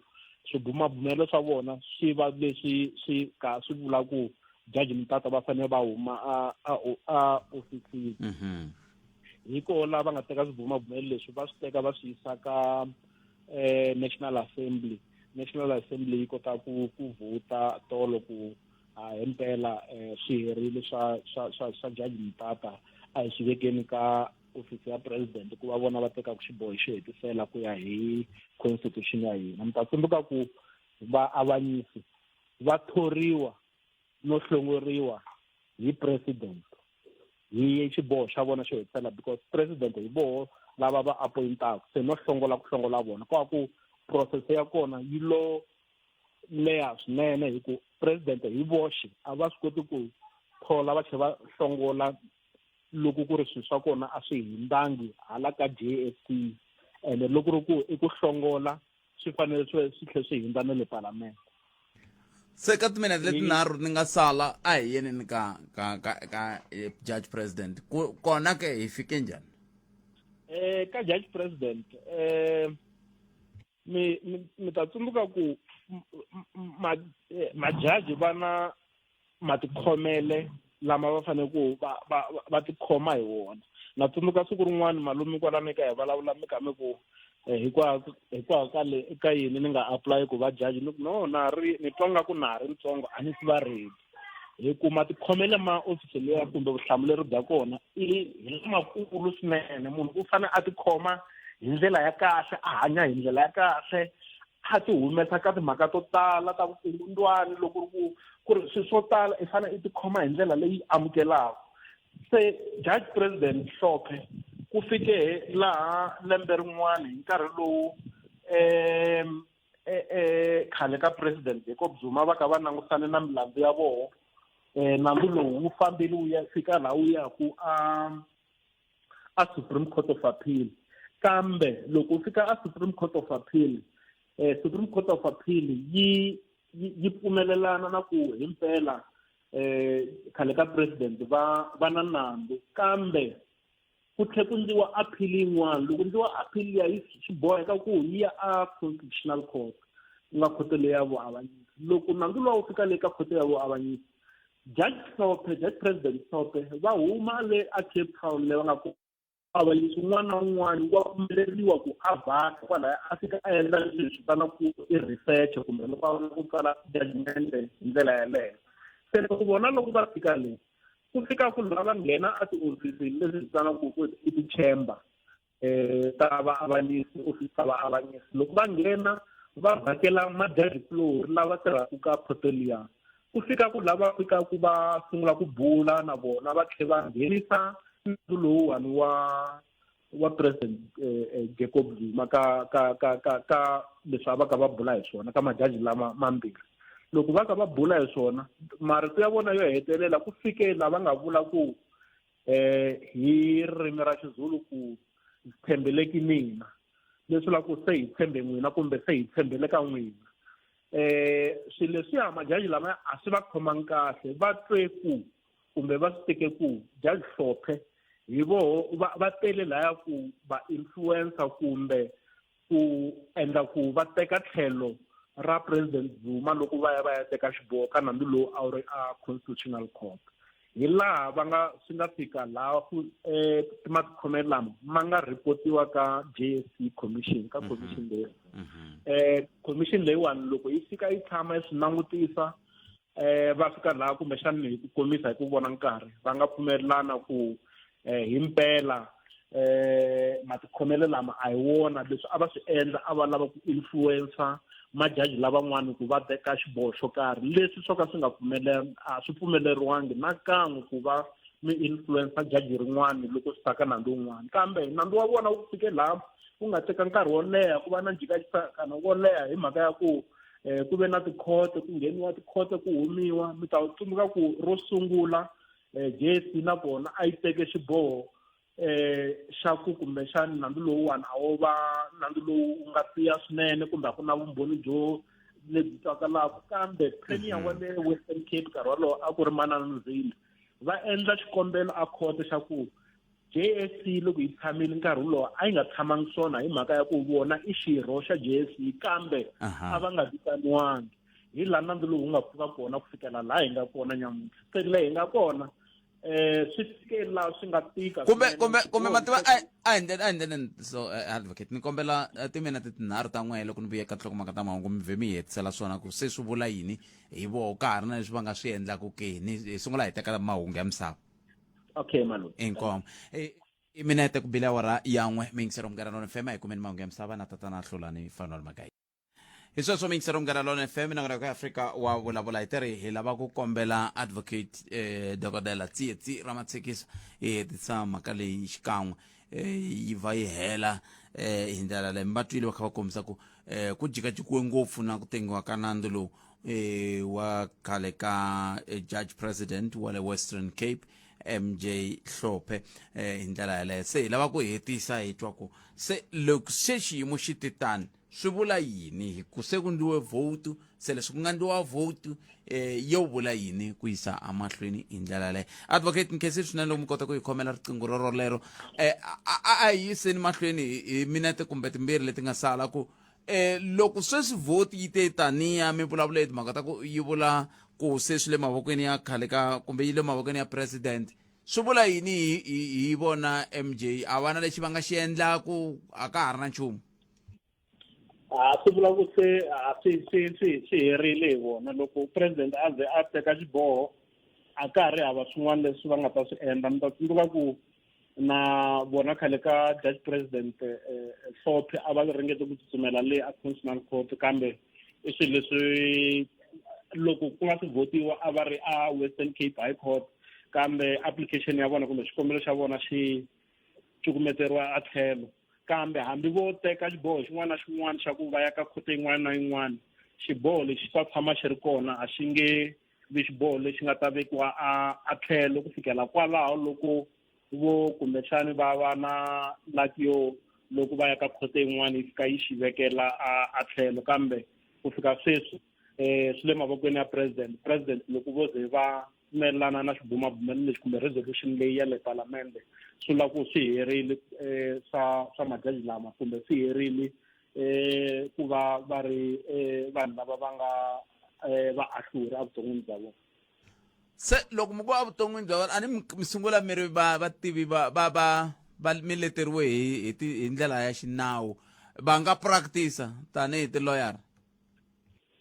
swibumabumelo swa vona swi va leswi swi ka swi vula ku jaji Mutata va fanele va huma a ofisini. Hi koho laha va nga teka swibumabumelo leswi va swi teka va swi yisa ka National Assembly. National Assembly yi kota ku vhota tolo ku a himpela swi herile swa jaji Mutata, a hi swi vekeni ka ofisi ya president ku va vona va tekaka xiboho xo hetisela ku ya hi constitution ya hina. Mi ta tsundzuka ku vaavanyisi va thoriwa no hlongoriwa hi president hi xiboho xa vona xo hetisela, because president hi voho lava va appointaka, se no hlongola ku hlongola vona ko ku process ya kona yi lo leha swinene, hi ku president hi voxe a va swi koti ku thola va tlhela va hlongola loko ku ri swilo swa kona a swi hindhangi hala ka J_S_C, ene loko ri ku i ku hlongola swi fanele swi tlhela swi hindza na le palamende. Se ka timinete letinharhu ni nga sala, a hi yeneni ka judge president, ku kona ke hi fike njhani? Ka judge president, mi ta tsundzuka ku majaji va na matikhomele lama va fanele ku va tikhoma hi wona. Na tsundzuka siku rin'wana malume kwalano eka hi vulavula, mi kha mi ku hikwalaho ka le ka yini ni nga apply ku va judge, ni ku no, na ri ni twa nga ku na ha ri ntsongo, a ni si va ready, hi ku matikhomele ma ofisi leya kumbe vutihlamuleri bya kona i hi lamakulu swinene. Munhu u fanele a tikhoma hi ndlela ya kahle, a hanya hi ndlela ya kahle, a ti humesa ka timhaka to tala ta vukungundzwani, loko ri ku ri swilo swo tala i fanele i tikhoma hi ndlela leyi amukelaka. Se judge president Hlophe ku fike laha lembe rin'wana hi nkarhi lowu khale ka president Jacob Zuma va ka va langusane na milandzu ya voho, nandzu lowu wu fambile wu ya fika laha wu yaku a Supreme Court of Appeal. Kambe loko u fika a Supreme Court of Appeal, Supreme Court of Appeal yi pfumelelana na ku himpela khale ka president va na nandzu, kambe ku tlhe ku ndliwa appeal yin'wana. Loko ndliwa appeal ya yi swi boheka ku yi ya a Constitutional Court, ku nga khoto leyi ya vuavanyisi. Loko nandzu luwa wu fika le ka khoto ya vuavanyisi, judge Hlophe, judge president Hlophe va huma le a Cape Town le va nga ku avanyisi un'wana na un'wana wa pfumeleriwa ku a vhaka kwalaya, a fika a endla leswi hi swi vitanaka ku i research kumbe loko a ku tsala judgment hi ndlela yeleyo. Se loko vona loko va fika le, ku fika ku lava nghena a tihofisi leswi vitanaka ku i ti-chamber ta vaavanyisi, ofisi ta vaavanyisi, loko va nghena va vhakela majaji kulorhi lava tirhaka ka khoto liya, ku fika ku lava fikaku va sungula ku bula na vona, va tlhela va nghenisa nandzu lowuwani wa president Jacob Zuma ka leswi a va ka va bula hi swona ka majaji lama mambirhi. Loko va ka va bula hi swona, marito ya vona yo hetelela ku fike lava nga vula ku hi ririmi ra Xizulu ku tshembeleki mina. Leswi vulaka ku se hi tshembe n'wina kumbe se hi tshembele ka n'wina. Swilo leswiya majaji lama a swi va khomangi kahle, va twe ku kumbe va swi teke ku Judge Hlophe hi voho va va tele laya ku va influencer kumbe ku endla ku va teka tlhelo ra President Zuma loko va ya va ya teka xiboho ka nandzu lowu a wu ri a Constitutional Court. Hi laha va nga swi nga fika laha ku eh, matikhomelo lama ma nga reportiwa ka JSC commission ka commission leyi. Commission leyiwani loko yi fika yi tshama yi swi langutisa va fika laha kumbexana hi ku komisa hi ku vona nkarhi va nga pfumelelana ku himpela matikhomelo lama a hi wona leswi a va swi endla a va lava ku influencer majaji lavan'wana ku va teka xiboho xo karhi leswi swo ka swi nga pfumelela a swi pfumeleriwangi na kan'we ku va mi influencer jaji rin'wana loko swi ta ka nandzu wun'wana kambe nandzu wa vona wu fike laha wu nga teka nkarhi wo leha ku va na njhikajikano wo leha hi mhaka ya ku ku ve na tikhoto ku ngheniwa tikhoto ku humiwa mi ta tsundzuka ku ro sungula JSC na kona a yi teke xiboho xa ku kumbexani nandzu lowuwani a wo va nandzu lowu wu nga tiya swinene kumbe a ku na vumbhoni byo lebyi twakalaka kambe premier wa le Western Cape nkarhi wolowo a ku ri Manana Mzila va endla xikombelo a khoto xa ku JSC loko yi tshamile nkarhi wolowo a yi nga tshamangi swona hi mhaka ya ku vona i xirho xa JSC kambe a va nga vitaniwangi hi laha nandzu lowu wu nga pfuka kona ku fikela laha hi nga kona nyamuntlha se leyi hi nga kona swi fike laha swi nga tika kumbe kumbe kumbe mativa a hi ndlela a hi ndleleni so advocate ni kombela timinete tinharhu ta n'wehe loko ni vuye ka nhlokomhaka ta mahungu mi vhe mi hetisela swona ku se swi vula yini hi voho ka ha ri na leswi va nga swi endlaku ke ni hi sungula hi teka mahungu ya misava. Okay malume. Inkomu. I minete ku bile awara ya n'we miyingisero Munghana Lona FM a hi kumeni mahungu ya misava na tatana Hlulani Fanuel Magayi. Hi sweswo miyingisero Munghana Lona FM na ka Afrika wa vulavula hi teri hi lava ku kombela advocate dokodela Tsietsi Ramatshekisa hi hetisa mhaka leyi xikan'we yi va yi hela hi ndlela leyi mi va twile va kha va kombisa ku ku jikajikiwe ngopfu na ku tengiwa ka nandzu lowu wa khale ka judge president wa le Western Cape MJ Hlophe hi ndlela yaleyo se hi lava ku hetisa hi twa ku se loko se xiyimo xi te tani swi vula yini hi ku se ku ndliwe vote se leswi ku nga ndliwa vote yo vula yini ku yisa emahlweni hi ndlela yaleyo. Advocate Nkhesi swinene loko mi kota ku yi khomela riqingho rorolero a hi yiseni mahlweni hi minete kumbe timbirhi leti nga sala ku loko sweswi vote yi te taniya mi vulavula hi timhaka ta ku yi vula ku se swi le mavokweni ya khale ka kumbe yi le mavokweni ya president swi vula yini hi vona MJ a va na lexi va nga xi endlaku a ka ha ri na nchumu? A swi vula ku se a swi swi swi swi herile hi vona loko president a ze a teka xiboho a ka ha ri hava swin'wana leswi va nga ta swi endla. Mi ta tsundzuka ku na vona khale ka judge president Hlophe a va ringete ku tsutsumela le a Constitutional Court kambe i swilo leswi loko ku nga si votiwa a va ri a Western Cape High Court kambe application ya vona kumbe xikombelo xa vona xi cukumeteriwa a tlhelo kambe hambi vo teka xiboho xin'wana na xin'wana xa ku va ya ka khoto yin'wana na yin'wana xiboho lexi xi ta tshama xi ri kona a xi nge vi xiboho lexi nga ta vekiwa a tlhelo ku fikela kwalaho loko vo kumbexani va va na lucky yo loko va ya ka khoto yin'wana yi fika yi xi vekela a tlhelo kambe ku fika sweswi swi le mavokweni ya president. President loko vo ze va pfumelelana na xibumabumelo lexi kumbe resolution leyi ya le palamende swi vula ku swi herile swa majaji lama kumbe swi herile ku va va ri vanhu lava va nga vaahluri evuton'wini bya vona. Se loko mi ku evuton'wini bya vona a ni mi sungula mi ri va vativi va va va va mi leteriwe hi hi hi ndlela ya xinawu va nga practice tanihi tiloyara?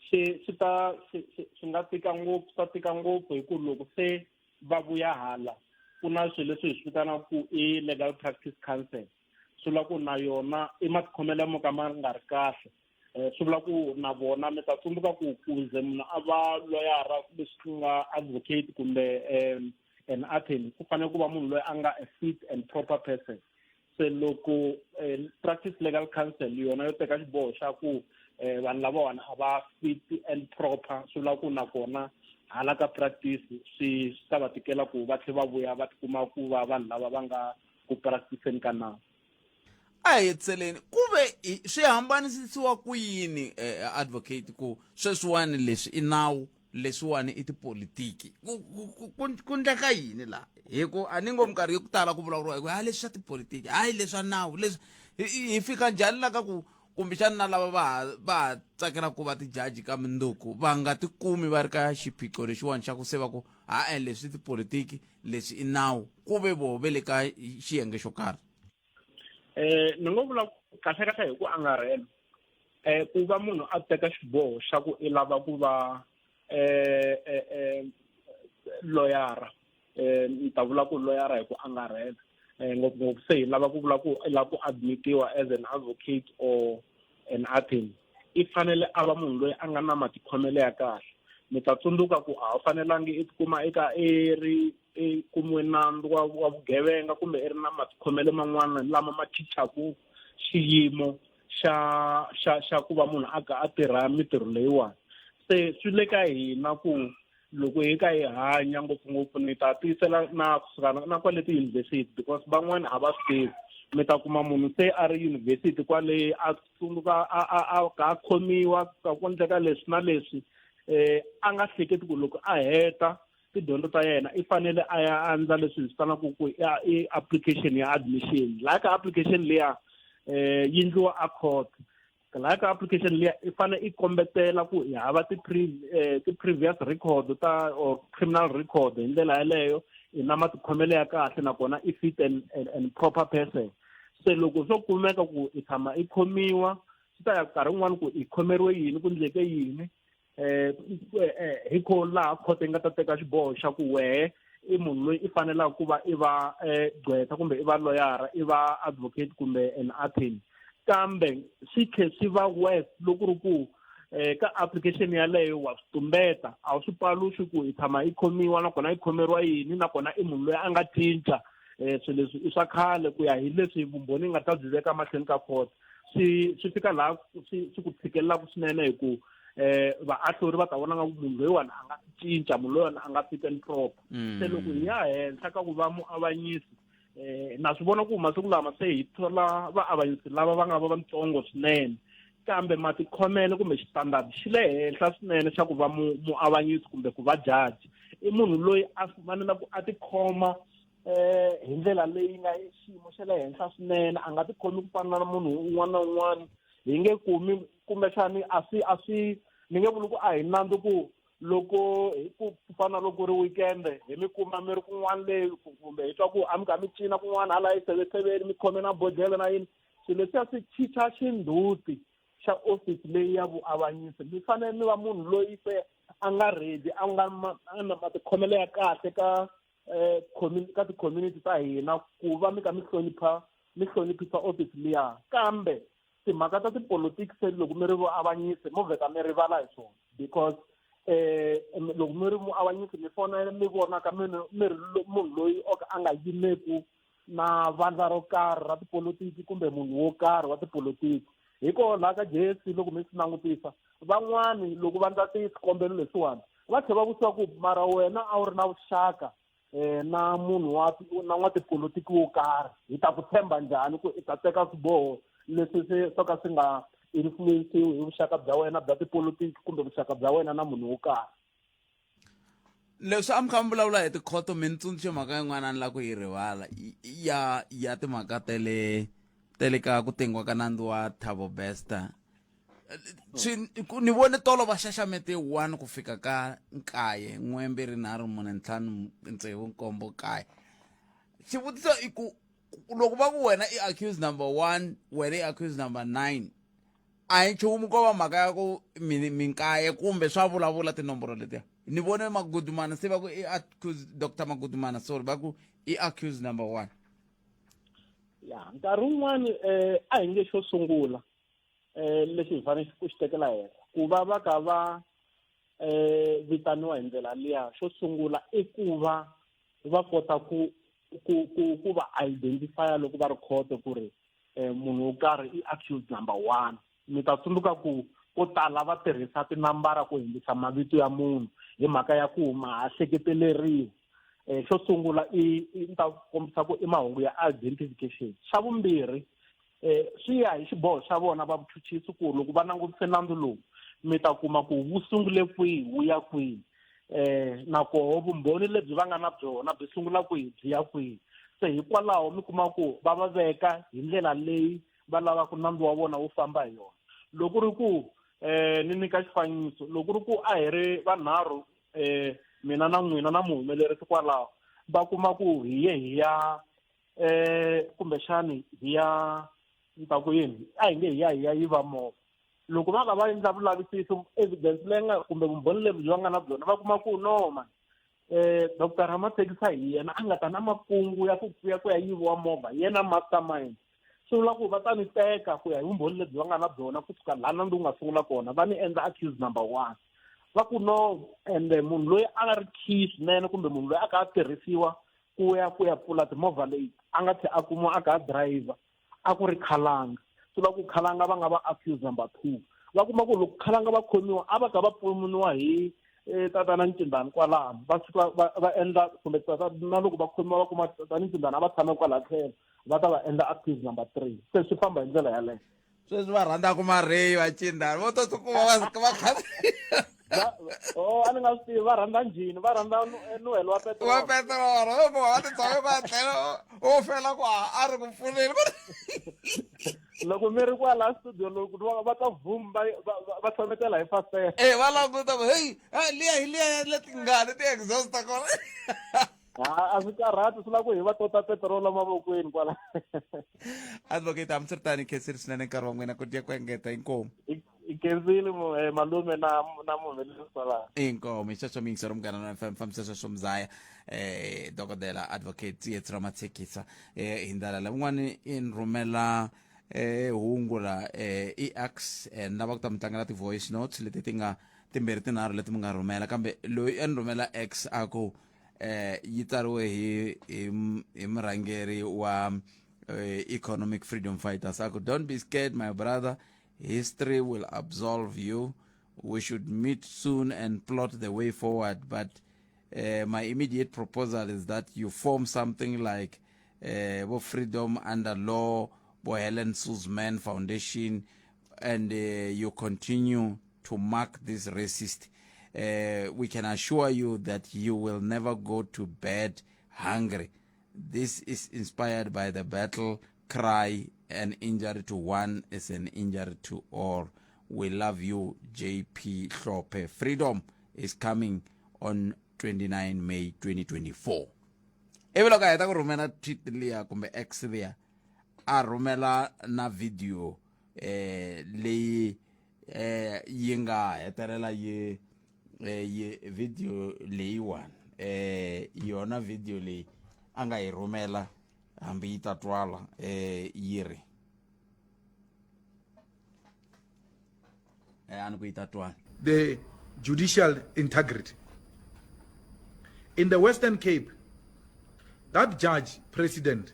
Swi swi ta swi swi nga tika ngopfu swi ta tika ngopfu hi ku loko se va vuya hala ku na swilo leswi hi swi vitanaka ku i Legal Practice Council swi vula ku na yona i matikhomelo mo ka ma nga ri kahle. Swi vula ku na vona mi ta tsundzuka ku ku ze munhu a va loyara leswi ku nga advocate kumbe an attorney ku fanele ku va munhu loyi a nga a fit and proper person. Se loko Practice Legal Council yona yo teka xiboho xa ku vanhu lavawani a va fit and proper swi vula ku nakona hala ka practice swi ta va tikela ku va tlhela va vuya va tikuma ku va vanhu lava va nga ku practice-eni ka nawu. A hi hetiseleni ku ve swi hambanisisiwa ku yini eh, advocate ku sweswiwani leswi i nawu leswiwani i tipolitiki ku ndleka yini laha hi ku a ni ngo minkarhi yo ku tala ku vulavuriwa hi ku hayi leswi swa tipolitiki hayi leswa nawu leswi hi fika njhani la ka ku kumbexana na lava va ha va ha tsakelaka ku va tijaji ka minduku va nga tikumi va ri ka xiphiqo lexiwani xa ku se va ku ha-e leswi tipolitiki leswi i nawu ku ve voho ve le ka xiyenge xo karhi. Ni ngo vula kahle kahle hi ku angarhela ku va munhu a teka xiboho xa ku i lava ku va loyara ni ta vula ku loyara hi ku angarhela ngopfungopfu se hi lava ku vula ku i lava ku admitiwa as an advocate or an attorney i fanele a va munhu loyi a nga na matikhomelo ya kahle mi ta tsundzuka ku a wu fanelangi i tikuma eka i ri i kumiwe nandzu wa wa vugevenga kumbe i ri na matikhomelo man'wana lama ma chichaku xiyimo xa xa xa ku va munhu a ka a tirha mitirho leyiwani se swi le ka hina ku loko hi ka hi hanya ngopfungopfu ni ta tiyisela na kusuka na kwale tiyunivhesiti because van'wani a va swi tivi mi ta kuma munhu se a ri yunivhesiti kwale a tsundzuka a a a ka a khomiwa ka ku endleka leswi na leswi a nga hleketi ku loko a heta tidyondzo ta yena i fanele a ya andla leswi hi vitanaka ku i application ya admission laha ka application liya yi ndliwa a court laha ka application liya i fanele i kombetela ku i hava ti-previous record ta or criminal record hi ndlela yeleyo i na matikhomelo ya kahle nakona i fit and proper person se loko swo kumeka ku i tshama i khomiwa swi ta ya nkarhi wun'wani ku i khomeriwe yini ku ndleke yini hi kho laha khoto yi nga ta teka xiboho xa ku wehe i munhu loyi i fanelaka ku va i va gqwetha kumbe i va loyara i va advocate kumbe an attorney kambe swi tlhe swi va worse loko ri ku ka application yaleyo wa swi tumbeta a wu swi paluxi ku i tshama i khomiwa nakona i khomeriwa yini nakona i munhu loyi a nga cinca swilo leswi i swa khale ku ya hi leswi vumbhoni nga ta byi veka mahlweni ka court swi swi fika laha swi swi ku tshikelelaka swinene hi ku vaahluri va ta vona nga ku munhu loyiwani a nga cinca munhu loyiwani a nga fit and proper se loko hi ya henhla ka ku va muavanyisi na swi vona ku masiku lama se hi thola vaavanyisi lava va nga va vatsongo swinene kambe matikhomelo kumbe xitandard xi le henhla swinene xa ku va muavanyisi kumbe ku va jaji i munhu loyi a fanele ku a tikhoma hi ndlela leyi nga xiyimo xa le henhla swinene a nga tikhomi ku fana na munhu un'wana na un'wana hi nge kumi kumbexani a swi a swi ni nge vuli ku a hi nandzu ku loko hi ku fana loko ri weekend hi mi kuma mi ri kun'wana le kumbe hi twa ku a mi kha mi cina kun'wana hala eseveseveni mi khome na bodlhela na yini swilo leswiya swi chicha xindzhuti xa office leyi ya vuavanyisi mi fanele mi va munhu loyi se a nga ready a nga na matikhomelo ya kahle ka ka ti-community ta hina ku va mi ka mi hlonipha mi hloniphisa office liya kambe timhaka ta tipolotiki se loko mi ri vuavanyisi mo vheta mi rivala hi swona because loko mi ri muavanyisi mi fanele mi vonaka mi mi ri munhu loyi o ka a nga yimeku na vandla ro karhi ra tipolotiki kumbe munhu wo karhi wa tipolotiki hi kona laha ka JSC loko mi swi langutisa van'wani loko va ndla swikombelo leswiwani va tlhela va vutisiwa ku mara wena a wu ri na vuxaka na munhu wa na n'watipolotiki wo karhi hi ta ku tshemba njhani ku i ta teka swiboho leswi swi swo ka swi nga influensiwi hi vuxaka bya wena bya tipolotiki kumbe vuxaka bya wena na munhu wo karhi Leswi a mi kha mi vulavula hi tikhoto mi ni tsundzuxe mhaka yin'wana a ni lava ku yi rivala ya ya timhaka ta le ta le ka ku tengiwa ka nandzu wa Thabo Bester swi ni vone tolo va xaxamete 1 ku fika ka nkaye n'we mbirhi nharhu mune ntlhanu tsevu nkombo kaye xivutiso i ku loko va ku wena i accused number 1 wena i accused number 9 a hi nchumu ko va mhaka ya ku minkaye kumbe swa vulavula tinomboro letiya ni vone Magudumana se va ku i accused Dr Magudumana sorry va ku i accused number 1 ya nkarhi wun'wani a hi nge xo sungula lexi hi fanele ku xi tekela henhla ku va va ka va vitaniwa hi ndlela liya xo sungula i ku va va kota ku ku ku ku va identifya loko va ri khoto ku ri munhu wo karhi i accused number 1 mi ta tsundzuka ku ko tala va tirhisa tinambara ku hundzisa mavito ya munhu hi mhaka ya ku ma ha hleketeleriwa xo sungula i ni ta kombisa ku i mahungu ya identification xa vumbirhi Um swi ya hi xiboho xa vona va vuchuchisi ku loko va langutise nandzu lowu mi ta kuma ku wu sungule kwihi wu ya kwihi eh na koho vumbhoni lebyi va nga na byona byi sungula kwihi byi ya kwihi se hikwalaho mi kuma ku va va veka hi ndlela leyi va lavaka nandzu wa vona wu famba hi yona loko ri ku eh ni nyika xifaniso loko ri ku a hi ri vanharhu eh mina na n'wina na muhumelerisi kwalaho va kuma ku hi ye hi ya eh kumbexani hi ya ni ta ku yini a hi nge hi ya hi ya yiva movha loko va ka va endla vulavisisi evidence leyi nga kumbe vumbhoni lebyi va nga na byona va kuma ku no man eh Dr Ramathekisa hi yena a nga ta na makungu ya ku ya ku ya yiviwa movha hi yena mastermind swi vula ku va ta ni teka ku ya hi vumbhoni lebyi va nga na byona kusuka laha nandzu wu nga sungula kona va ni endla accused number one va ku no ende munhu loyi a nga ri key swinene kumbe munhu loyi a ka a tirhisiwa ku ya ku ya pfula timovha leyi a nga tlhela a kumiwa a kha a driver a ku ri khalanga swi vula ku khalanga va nga va accused number two va kuma ku loko khalanga va khomiwa a va ka va pfuniwa hi eh, tatana ncindani kwalano va fika va va endla kumbe tata na loko va khomiwa va kuma tatana ncindani a va tshame kwala tlhelo va ta va endla accused number three se swi famba hi ndlela yaleyo sweswi va rhandzaka mareyi va cindani vo to tikuma va va kha o a ni nga swi tivi va rhandza njhini va rhandza nuhelo wa petrol wa petrol vo kuma va ti tshame va tlhela wo fela ku a ri ku pfuneni loko mi ri kwala studio loko va ta vum va va tshametela hi fastela e va languta heyi liya hi liya ya le tingani ti-exhaust ta kona ha a swi karhati swi lava ku hi va tota petirolo mavokweni kwala advocate hambiswiritano khensile swinene nkarhi wa n'wina ku dya ku engeta inkomu i khensile eh, malume na na muhumelerisi kwalaho inkomu hi xexo miyingisero munghana na fm fambisa sweswo mzaya eh dokodela advocate tsietsi ramatshekisa eh hi ndlela leyi un'wana i ni rhumela eh hungu la eh ex eh ni lava ku ta mi tlangela ti-voice notes leti ti nga timbirhi tinharhu leti mi nga rhumela kambe loyi a ni rhumela x a ku eh yi tsariwe hi hi hi murhangeri wa eh, economic freedom fighters a ku don't be scared my brother history will absolve you we should meet soon and plot the way forward but uh, my immediate proposal is that you form something like uh, bo freedom under law bo helen suzman foundation and uh, you continue to mark this racist uh, we can assure you that you will never go to bed hungry this is inspired by the battle cry an injury to one is an injury to all we love you jp Hlophe. freedom is coming on 29 may 2024 ivi loko a heta ku rhumela tweet liya kumbe x liya a rhumela na video eh leyi eh yi nga hetelela yi eh, yi video leyiwani eh yona video leyi a nga yi rhumela hambi yi ta twala eh yi ri eh a ni ku yi ta twala the judicial integrity. In the Western Cape, that judge, President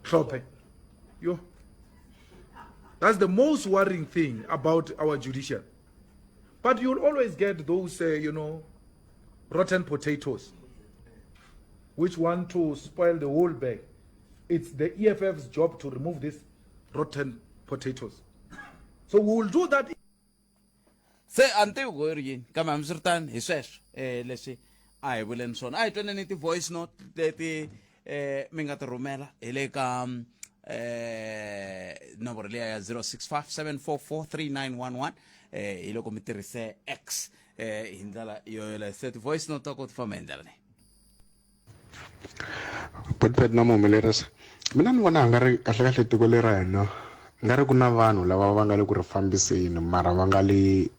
Hlophe, yo, that's the most worrying thing about our judicial. But you'll always get those, uh, you know, rotten potatoes, which want to spoil the whole bag. It's the EFF's job to remove these rotten potatoes. So we will do that. se a ni tivi ku ri yini kambe hambiswiritano hi sweswo um leswi a hi vuleni swona a hi twaneni ti-voice note leti um mi nga ti rhumela hi le ka um nomboro liya ya 065 744 3911 eh hi loko mi tirhise x eh hi ndlela yo yoleyo se ti-voice note ta ko ti famba hi ndlela leyi Botpet na muhumelerisi mina ni vona nga ri kahle kahle tiko leri ra hina nga ri ku na vanhu lava va nga le ku ri fambiseni mara va nga le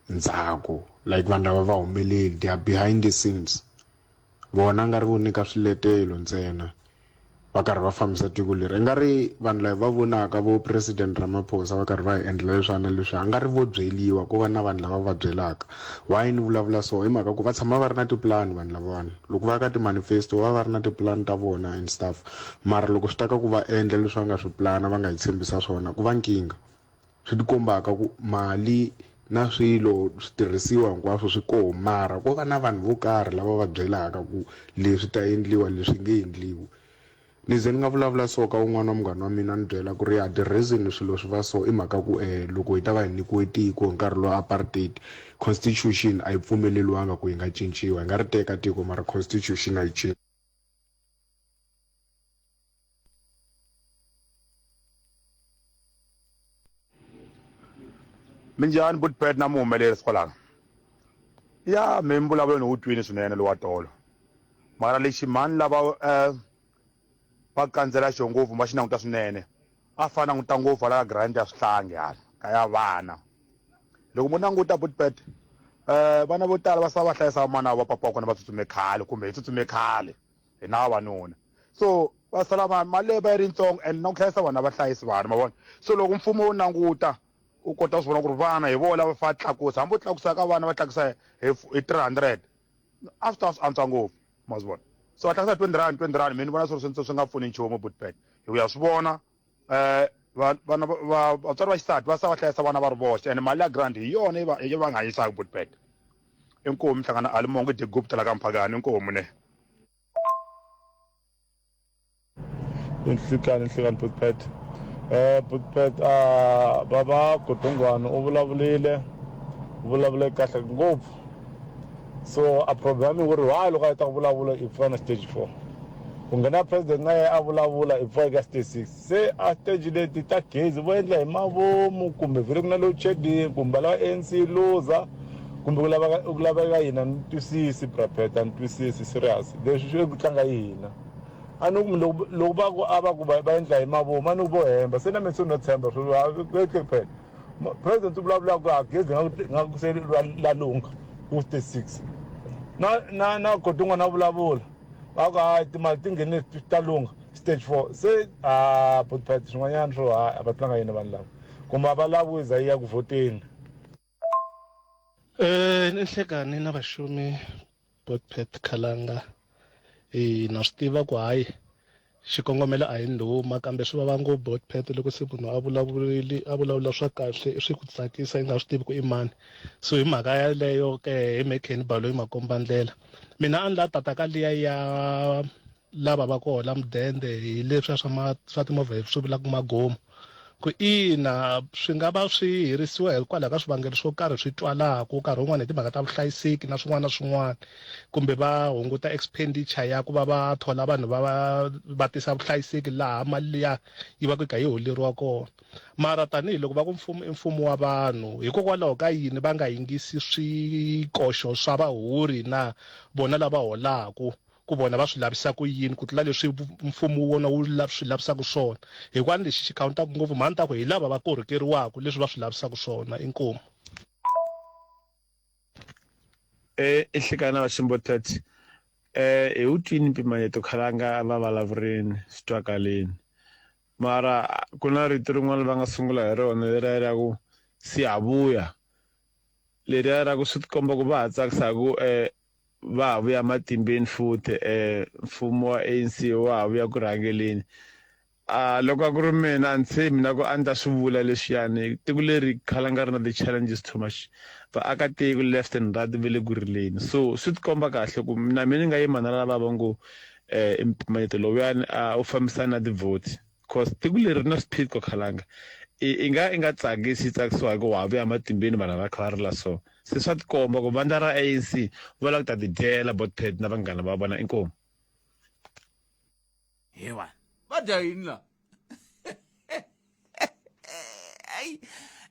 ndzhaku like vanhu lava va humeleli they are behind the scenes vona nga ri vo nyika swiletelo ntsena va karhi va fambisa tiko leri i nga ri vanhu lava va vonaka vo president Ramaphosa va karhi va hi endlela leswiya na leswiya a nga ri vo byeriwa ko va na vanhu lava va byelaka why ni vulavula so hi mhaka ku va tshama va ri na tipulani vanhu lavawani loko va ya ka ti-manifesto va va ri na tipulani ta vona and stuff mara loko swi ta ka ku va endla leswi va nga swi pulana va nga hi tshembisa swona ku va nkingha swi tikombaka ku mali na swilo switirhisiwa hinkwaswo swi koho mara ko va na vanhu vo karhi lava va byelaka ku leswi ta endliwa leswi nge endliwi. Ni ze ni nga vulavula so ka wun'wana wa munghana wa mina ni byela ku ri ya the reason swilo swi va so i mhaka ku um loko hi ta va hi nyikiwe tiko hi nkarhi lowa apartheid constitution a yi pfumeleliwanga ku yi nga cinciwa hi nga ri teka tiko mara constitution a yi cinci. Minjhani Butpet na muhumelerisi kwalano? Ya me mbulavulo ni wu twini swinene lowa tolo mara lexi mhani lava um va kandzela xo ngopfu va xi languta swinene a fana languta ngopfu hala ka grant ya swihlangi hala ka ya vana loko mo languta Butpet um vana vo tala va sala va hlayisa vamana va papa wa kona va tsutsume khale kumbe hi tsutsume khale hina vavanuna so va sala va mali leyi va yi ri yitsongo and na ku hlayisa vana va hlayisi vana ma vona so loko mfumo wu languta u kota ku swi vona ku ri vana hi vona lava fa tlakusa hambi u tlakusa ka vana va tlakusa hi hi 300 a swi ta swi antswa ngopfu ma swi vona so va tlakusa 20 rand 20 rand mina ni vona swi ri swi nga pfuni nchumu butback hi ku ya swi vona um vana va vatswari va xisati va sa va hlayisa vana va ri voxe and mali ya grant hi yona yi va yi va nga hanyisaka butback inkomu hlangana alimongo digupta la ka mphakani inkomu ne Nhlikani nhlikani Butpet eh Butpet a baba Godongwana u vulavurile u vulavule kahle ngopfu so a problem ku ri why loko a heta ku vulavula i pfuka na stage 4 ku nghena president na yena a vulavula i pfuka eka stage 6 se a stage leti ta gezi vo endla hi mavomu kumbe vhele ku na load shedding kumbe lava ANC luza kumbe ku laveka ku laveka yini a ni twisisi brapet a ni twisisi serious leswi swi ku tlanga hi hina a ni ku loko loko va ku a va ku va endla hi mavomu a ni ku vo hemba se na mina se no tshemba swo phela president u vulavula ku a gezi nga ku se la lungha ku stage 6 na na na godongwana vulavula va ku hayi timali ti nghene ta lungha stage 4 se a botpet swin'wanyana swo ha a va tlanga yini vanhu lava kumbe a va lavi ku za yi ya ku vhoteni Eh ni nhlekani na vaxumi Botpet Khalanga eh na swi tiva ku hayi xikongomelo a hi ndhuma kambe swi vava ngopfu Botpet loko se munhu a vulavurile a vulavula swa kahle swi ku tsakisa i nga swi tivi ku i mani so hi mhaka yaleyo ke hi Mekeni Baloyi makombandlela mina a ni la tata ka liya ya lava va ku hola mudende hi leswiya swa ma swa timovha hi swi vulaka magomo ku ina swi nga va swi herisiwa hikwalaho ka swivangelo swo karhi swi twalaka nkarhi wun'wani hi timhaka ta vuhlayiseki na swin'wana na swin'wana kumbe va hunguta expenditure ya ku va va thola vanhu va va va tisa vuhlayiseki laha mali liya yi va ku yi kha yi holeriwa kona mara tanihiloko va ku mfumo i mfumo wa vanhu hikokwalaho ka yini va nga yingisi swikoxo swa vahori na vona lava holaku ku vona va swi lavisa ku yini ku tlula leswi mfumo wona wu swi lavisaka swona hikuva ni lexi xi khawuntaka ngopfu mhani ta ku hi lava va korhokeriwaka leswi va swi lavisaka swona inkomu E Nhlekani va Ximbotet eh hi wu twini mpimanyeto khalanga va vulavurini swi twakaleni mara ku na rito rin'wana va nga sungula hi rona leriya ra ku siyavuya leriya ra ku swi tikomba ku va ha tsakisa hi ku um va ha vuya matimbeni futhi um mfumo wa ANC wa ha vuya ku rhangeleni a loko a ku ri mina a ni tshembi na ku a ni ta swi vula leswiyani tiko leri khala nga ri na ti-challenges too much vaakatiko left and right va le ku rileni so swi tikomba kahle ku na mina ni nga yima na lava va ngo um mpimanyeto lowuyani a wu fambisani na ti-vote cause tiko leri ri na swiphiqo khalanga i i nga i nga tsakisi yi tsakisiwa hi ku wa ha vuya matimbeni vanhu va kha va rila so se swa tikomba ku vandla ra ANC va lava ku ta tidyela botpet na vanghana va vona inkomu he vanhu va dya yini la ayi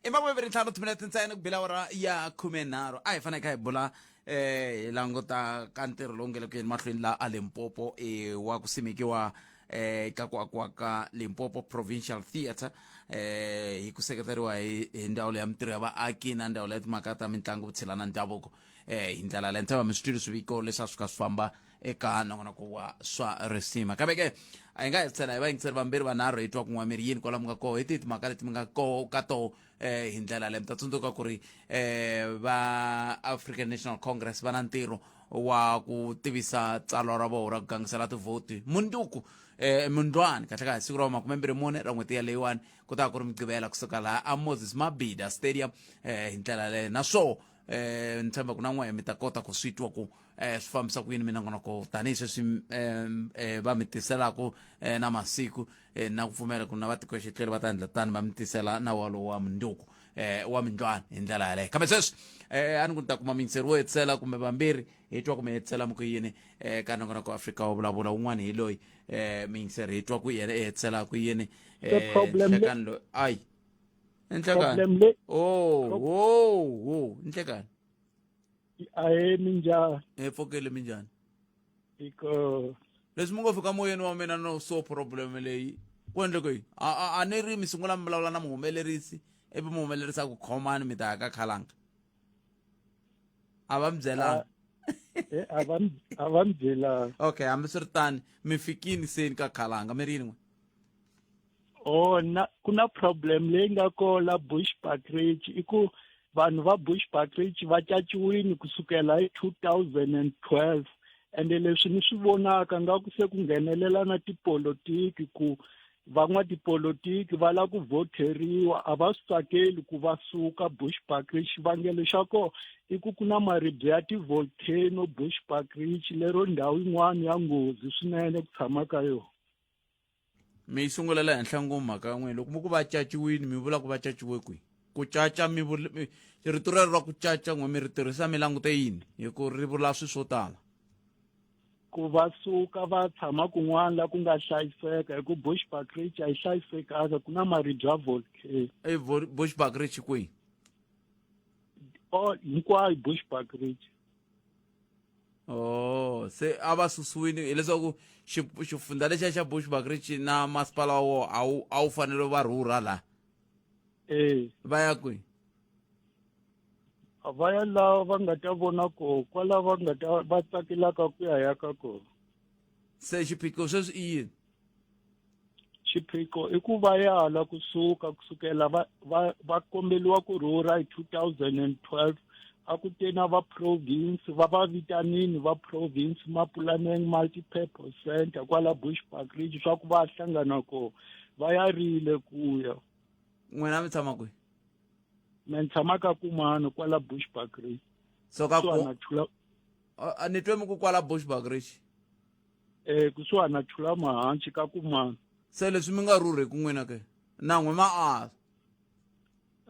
i makumembirhi ntlhanu timinete ntsena ku bila awara ya khumenharhu a hi fanele kha hi bula eh hi languta ka ntirho lowu nge le ku yeni mahlweni la a limpopo eh wa ku simekiwa eh ka ku akiwa ka limpopo provincial theatre eh hi ku seketeriwa hi hi ndzawulo ya mintirho ya vaaki na ndzawulo ya timhaka ta mitlangu vutshila na ndhavuko eh hi ndlela leyi ntshava mi swi twile swiviko leswi a swi ka swi famba eka nongonoko wa swa risima kambe ke a hi nga hi tlhela hi va yingiseri vambirhi vanharhu hi twa kun'wa mi ri yini kwala mi nga koho hi tihi timhaka leti mi nga koho ka toho eh hi ndlela leyi mi ta tsundzuka ku ri eh va African National Congress va na ntirho wa ku tivisa tsalwa ra vona ra ku gangisela tivhoti munduku eh mundlwani kahle kahle siku ra 24 ra n'hweti yaleyiwani ku ta ku ri mugqivela kusuka laha a Moses Mabhida Stadium eh hi ndlela leyo naswona eh ni tshemba ku na n'wehe mi ta kota ku swi twa ku eh swi fambisa ku yini minongonoko tanihi sweswi eh, eh, va mi tiselaku eh, na masiku eh, na ku pfumela ku na vatikoxitlelo va ta endla tani va mi tisela na walowo wa munduku eh, wa mindlwana hi ndlela yaleyo kambe sweswi eh, a ni ku ni ta kuma muyingiseri wo hetisela kumbe vambirhi hi twa ku mi hetisela mi ku yini eh, ka nongonoko wa afrika wo vulavula wun'wana hi loyi eh, muyingiseri hi twa ku yena i hetisela ku yini The eh, problem le- nhlekani loyi ayi nhlekani Problem le- oh oh oh nhlekani Ahee minjhani? Hi pfukile minjhani? Iko leswi mi ngo fika moyeni wa mina no so problem leyi ku endleke yini a a- a ni ri mi sungula mi vulavula na muhumelerisi ivi muhumelerisi a ku khomani mi ta ya ka khalanga a va mi byelanga Eh, a va mi- a va mi byelanga. okay hambiswiritano mi fikini seni ka khalanga mi ri yini n'we Oh na ku na problem leyi nga kona la Bushbuckridge i ku vanhu va Bushbuckridge va caciwini kusukela hi 2012 ende leswi ni swi vonaka nga ku se ku nghenelela na tipolotiki ku van'watipolotiki va lava ku vhotheriwa a va swi tsakeli ku va suka Bushbuckridge xivangelo xa kona i ku ku na maribye ya ti-volcano Bushbuckridge lero ndhawu yin'wana ya nghozi swinene ku tshama ka yona. Mi yi sungulela henhla ngopfu mhaka ya n'wina loko mi ku va caciwini mi vula ku va caciwe kwihi ku caca mi rito rero ra ku caca n'we mi ri tirhisa mi langute yini hi ku ri vula swi swo tala ku va suka va tshama kun'wana la ku nga hlayiseka hi ku Bushbuckridge a yi hlayisekanga ku na maribye ya volcano e Bushbuckridge kwihi oh hinkwayo Bushbuckridge oh se a va susiwile hileswaku xifundza lexiya xa Bushbuckridge na masipala wa wona a wu a wu fanele va rhurha la eh va ya kwihi va ya laha va nga ta vona koho kwala va nga ta va tsakelaka ku ya yaka kona se xiphiqo sweswi i yini Xiphiqo i ku va yala ku suka kusukela va va va kombeliwa ku rhurha hi 2012 a ku te na va province va va vitanini va province Mapulaneng Multipurpose Centre kwala Bushbuckridge swa ku va hlangana kona va yarile ku ya n'wina mi tshama kwihi me ni tshama ka Kumano kwala Bushbuckridge so ka ku ni twe mi ku kwala Bushbuckridge eh kusuhani na Thula Mahanchi ka Kumana se leswi mi nga rhurhi ku n'wina ke na n'we ma ala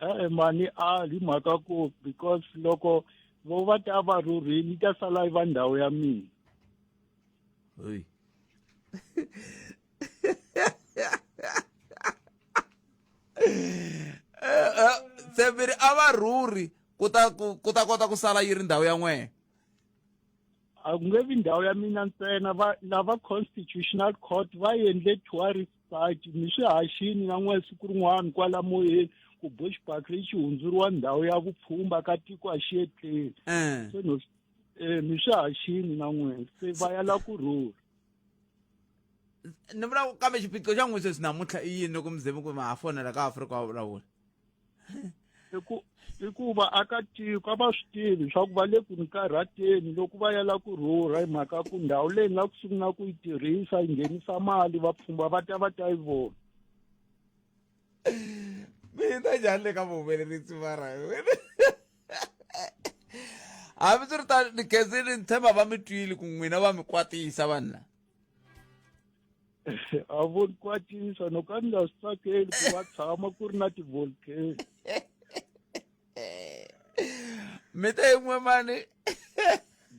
e-e mani ali hi mhaka ku because loko vo va ta va rhurhile yi ta sala yi va ndhawu ya mina hey se mi ri a va rhurhi ku ta ku ta kota ku sala yi ri ndhawu ya n'wehe a ku nge vi ndhawu ya mina ntsena va lava constitutional court va endle tourist site mi swi haxini na n'we siku rin'wana kwala moyeni ku Bushbuckridge xi hundzuriwa ndhawu ya vupfhumba ka tiko a xi etleli eh. se no eh, mi swi haxini na n'we se va ya la ku rhurha ni vula kambe xiphiqo xa n'wi sweswi namuntlha i yini loko mi ze mi ku ma ha fonela ka Afrika wa vulavula i ku i ku vaakatiko a va swi tivi swa ku va le ku ni karhateni loko va yala ku rhurha hi mhaka ku ndhawu leyi nga ku sungula ku yi tirhisa yi nghenisa mali vapfhumba va ta va ta yi vona mina njhani le ka vuhumelerisi mara hambi swi ri tano ni khensile ni tshemba va mi twile ku n'wina va mi kwatisa vanhu lava a vo ni kwatisa no ka ni nga swi tsakeli ku va tshama ku ri na ti-volcano mi te yin'we mani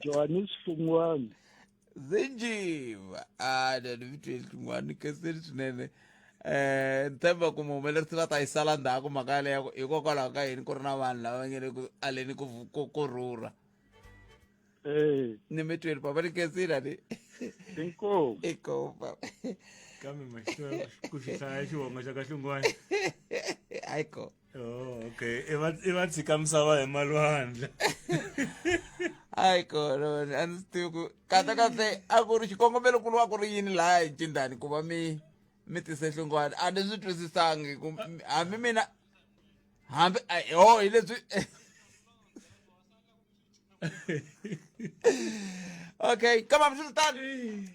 Johannes Hlungwani zinjiva a ni mi tweli hlungwani ni khensile swinene eh ni tshemba ku muhumelerisi va ta yi sala ndzhaku mhaka yaleyo hikokwalaho ka yini ku ri na vanhu lava nge le ku aleni ku ku ku rhurha Eh. Ni mi tweli papa ni khensile ni. Inkomu. Inkomu papa. Kambe ma ku xi hlaya xivongo xa ka Hlungwani. Ayiko. Oh, okay. I va i va tshika misava hi malwandla. Ayiko, no, a ndzi tivi ku kahle kahle a ku ri xikongomelo kulu a ku ri yini laha hi Cindani ku va mi mi tise Hlungwani a ni swi twisisangi ku hambi mina hambi ho hi leswi Okay, kambe hambiswiritano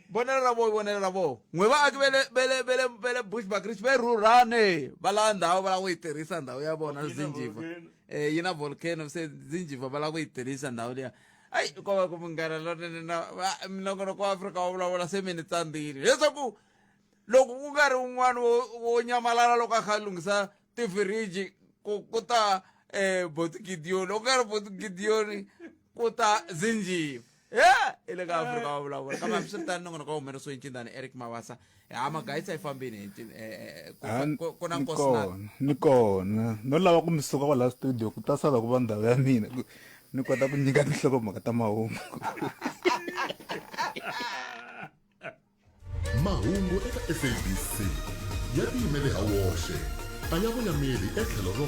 vonelo ra vo vonelo ra vo n'we vaaki ve le ve le ve le ve le Bushbuckridge ve rhurhane va lava ndhawu va lava ku yi tirhisa ndhawu ya vona Zinjiva. Yi na volcano se Zinjiva va lava ku yi tirhisa ndhawu liya. Ayi ko va ku munghana lonene na minongonoko wa Afrika wa vulavula se mi ni tsandzile leswaku loko ku nga ri un'wana wo wo nyamalala loko a kha a lunghisa tifiriji ku ku ta Boti Gideon loko ku nga ri Boti Gideon ku ta Zinjiva. Ya i le ka Afrika wa vulavula kambe hambiswiritano nongonoko wa humelerisiwe hi ncindani Eric Mabasa ha magayisa yi fambini hi ku na Ni Nkosinathi. kona ni kona no lava ku mi suka kwala studio ku ta sala ku va ndhawu ya mina ku ni kota ku nyika tinhlokomhaka ta mahungu. Mahungu eka SABC ya tiyimele ha woxe, a ya voyameli etlhelo ro.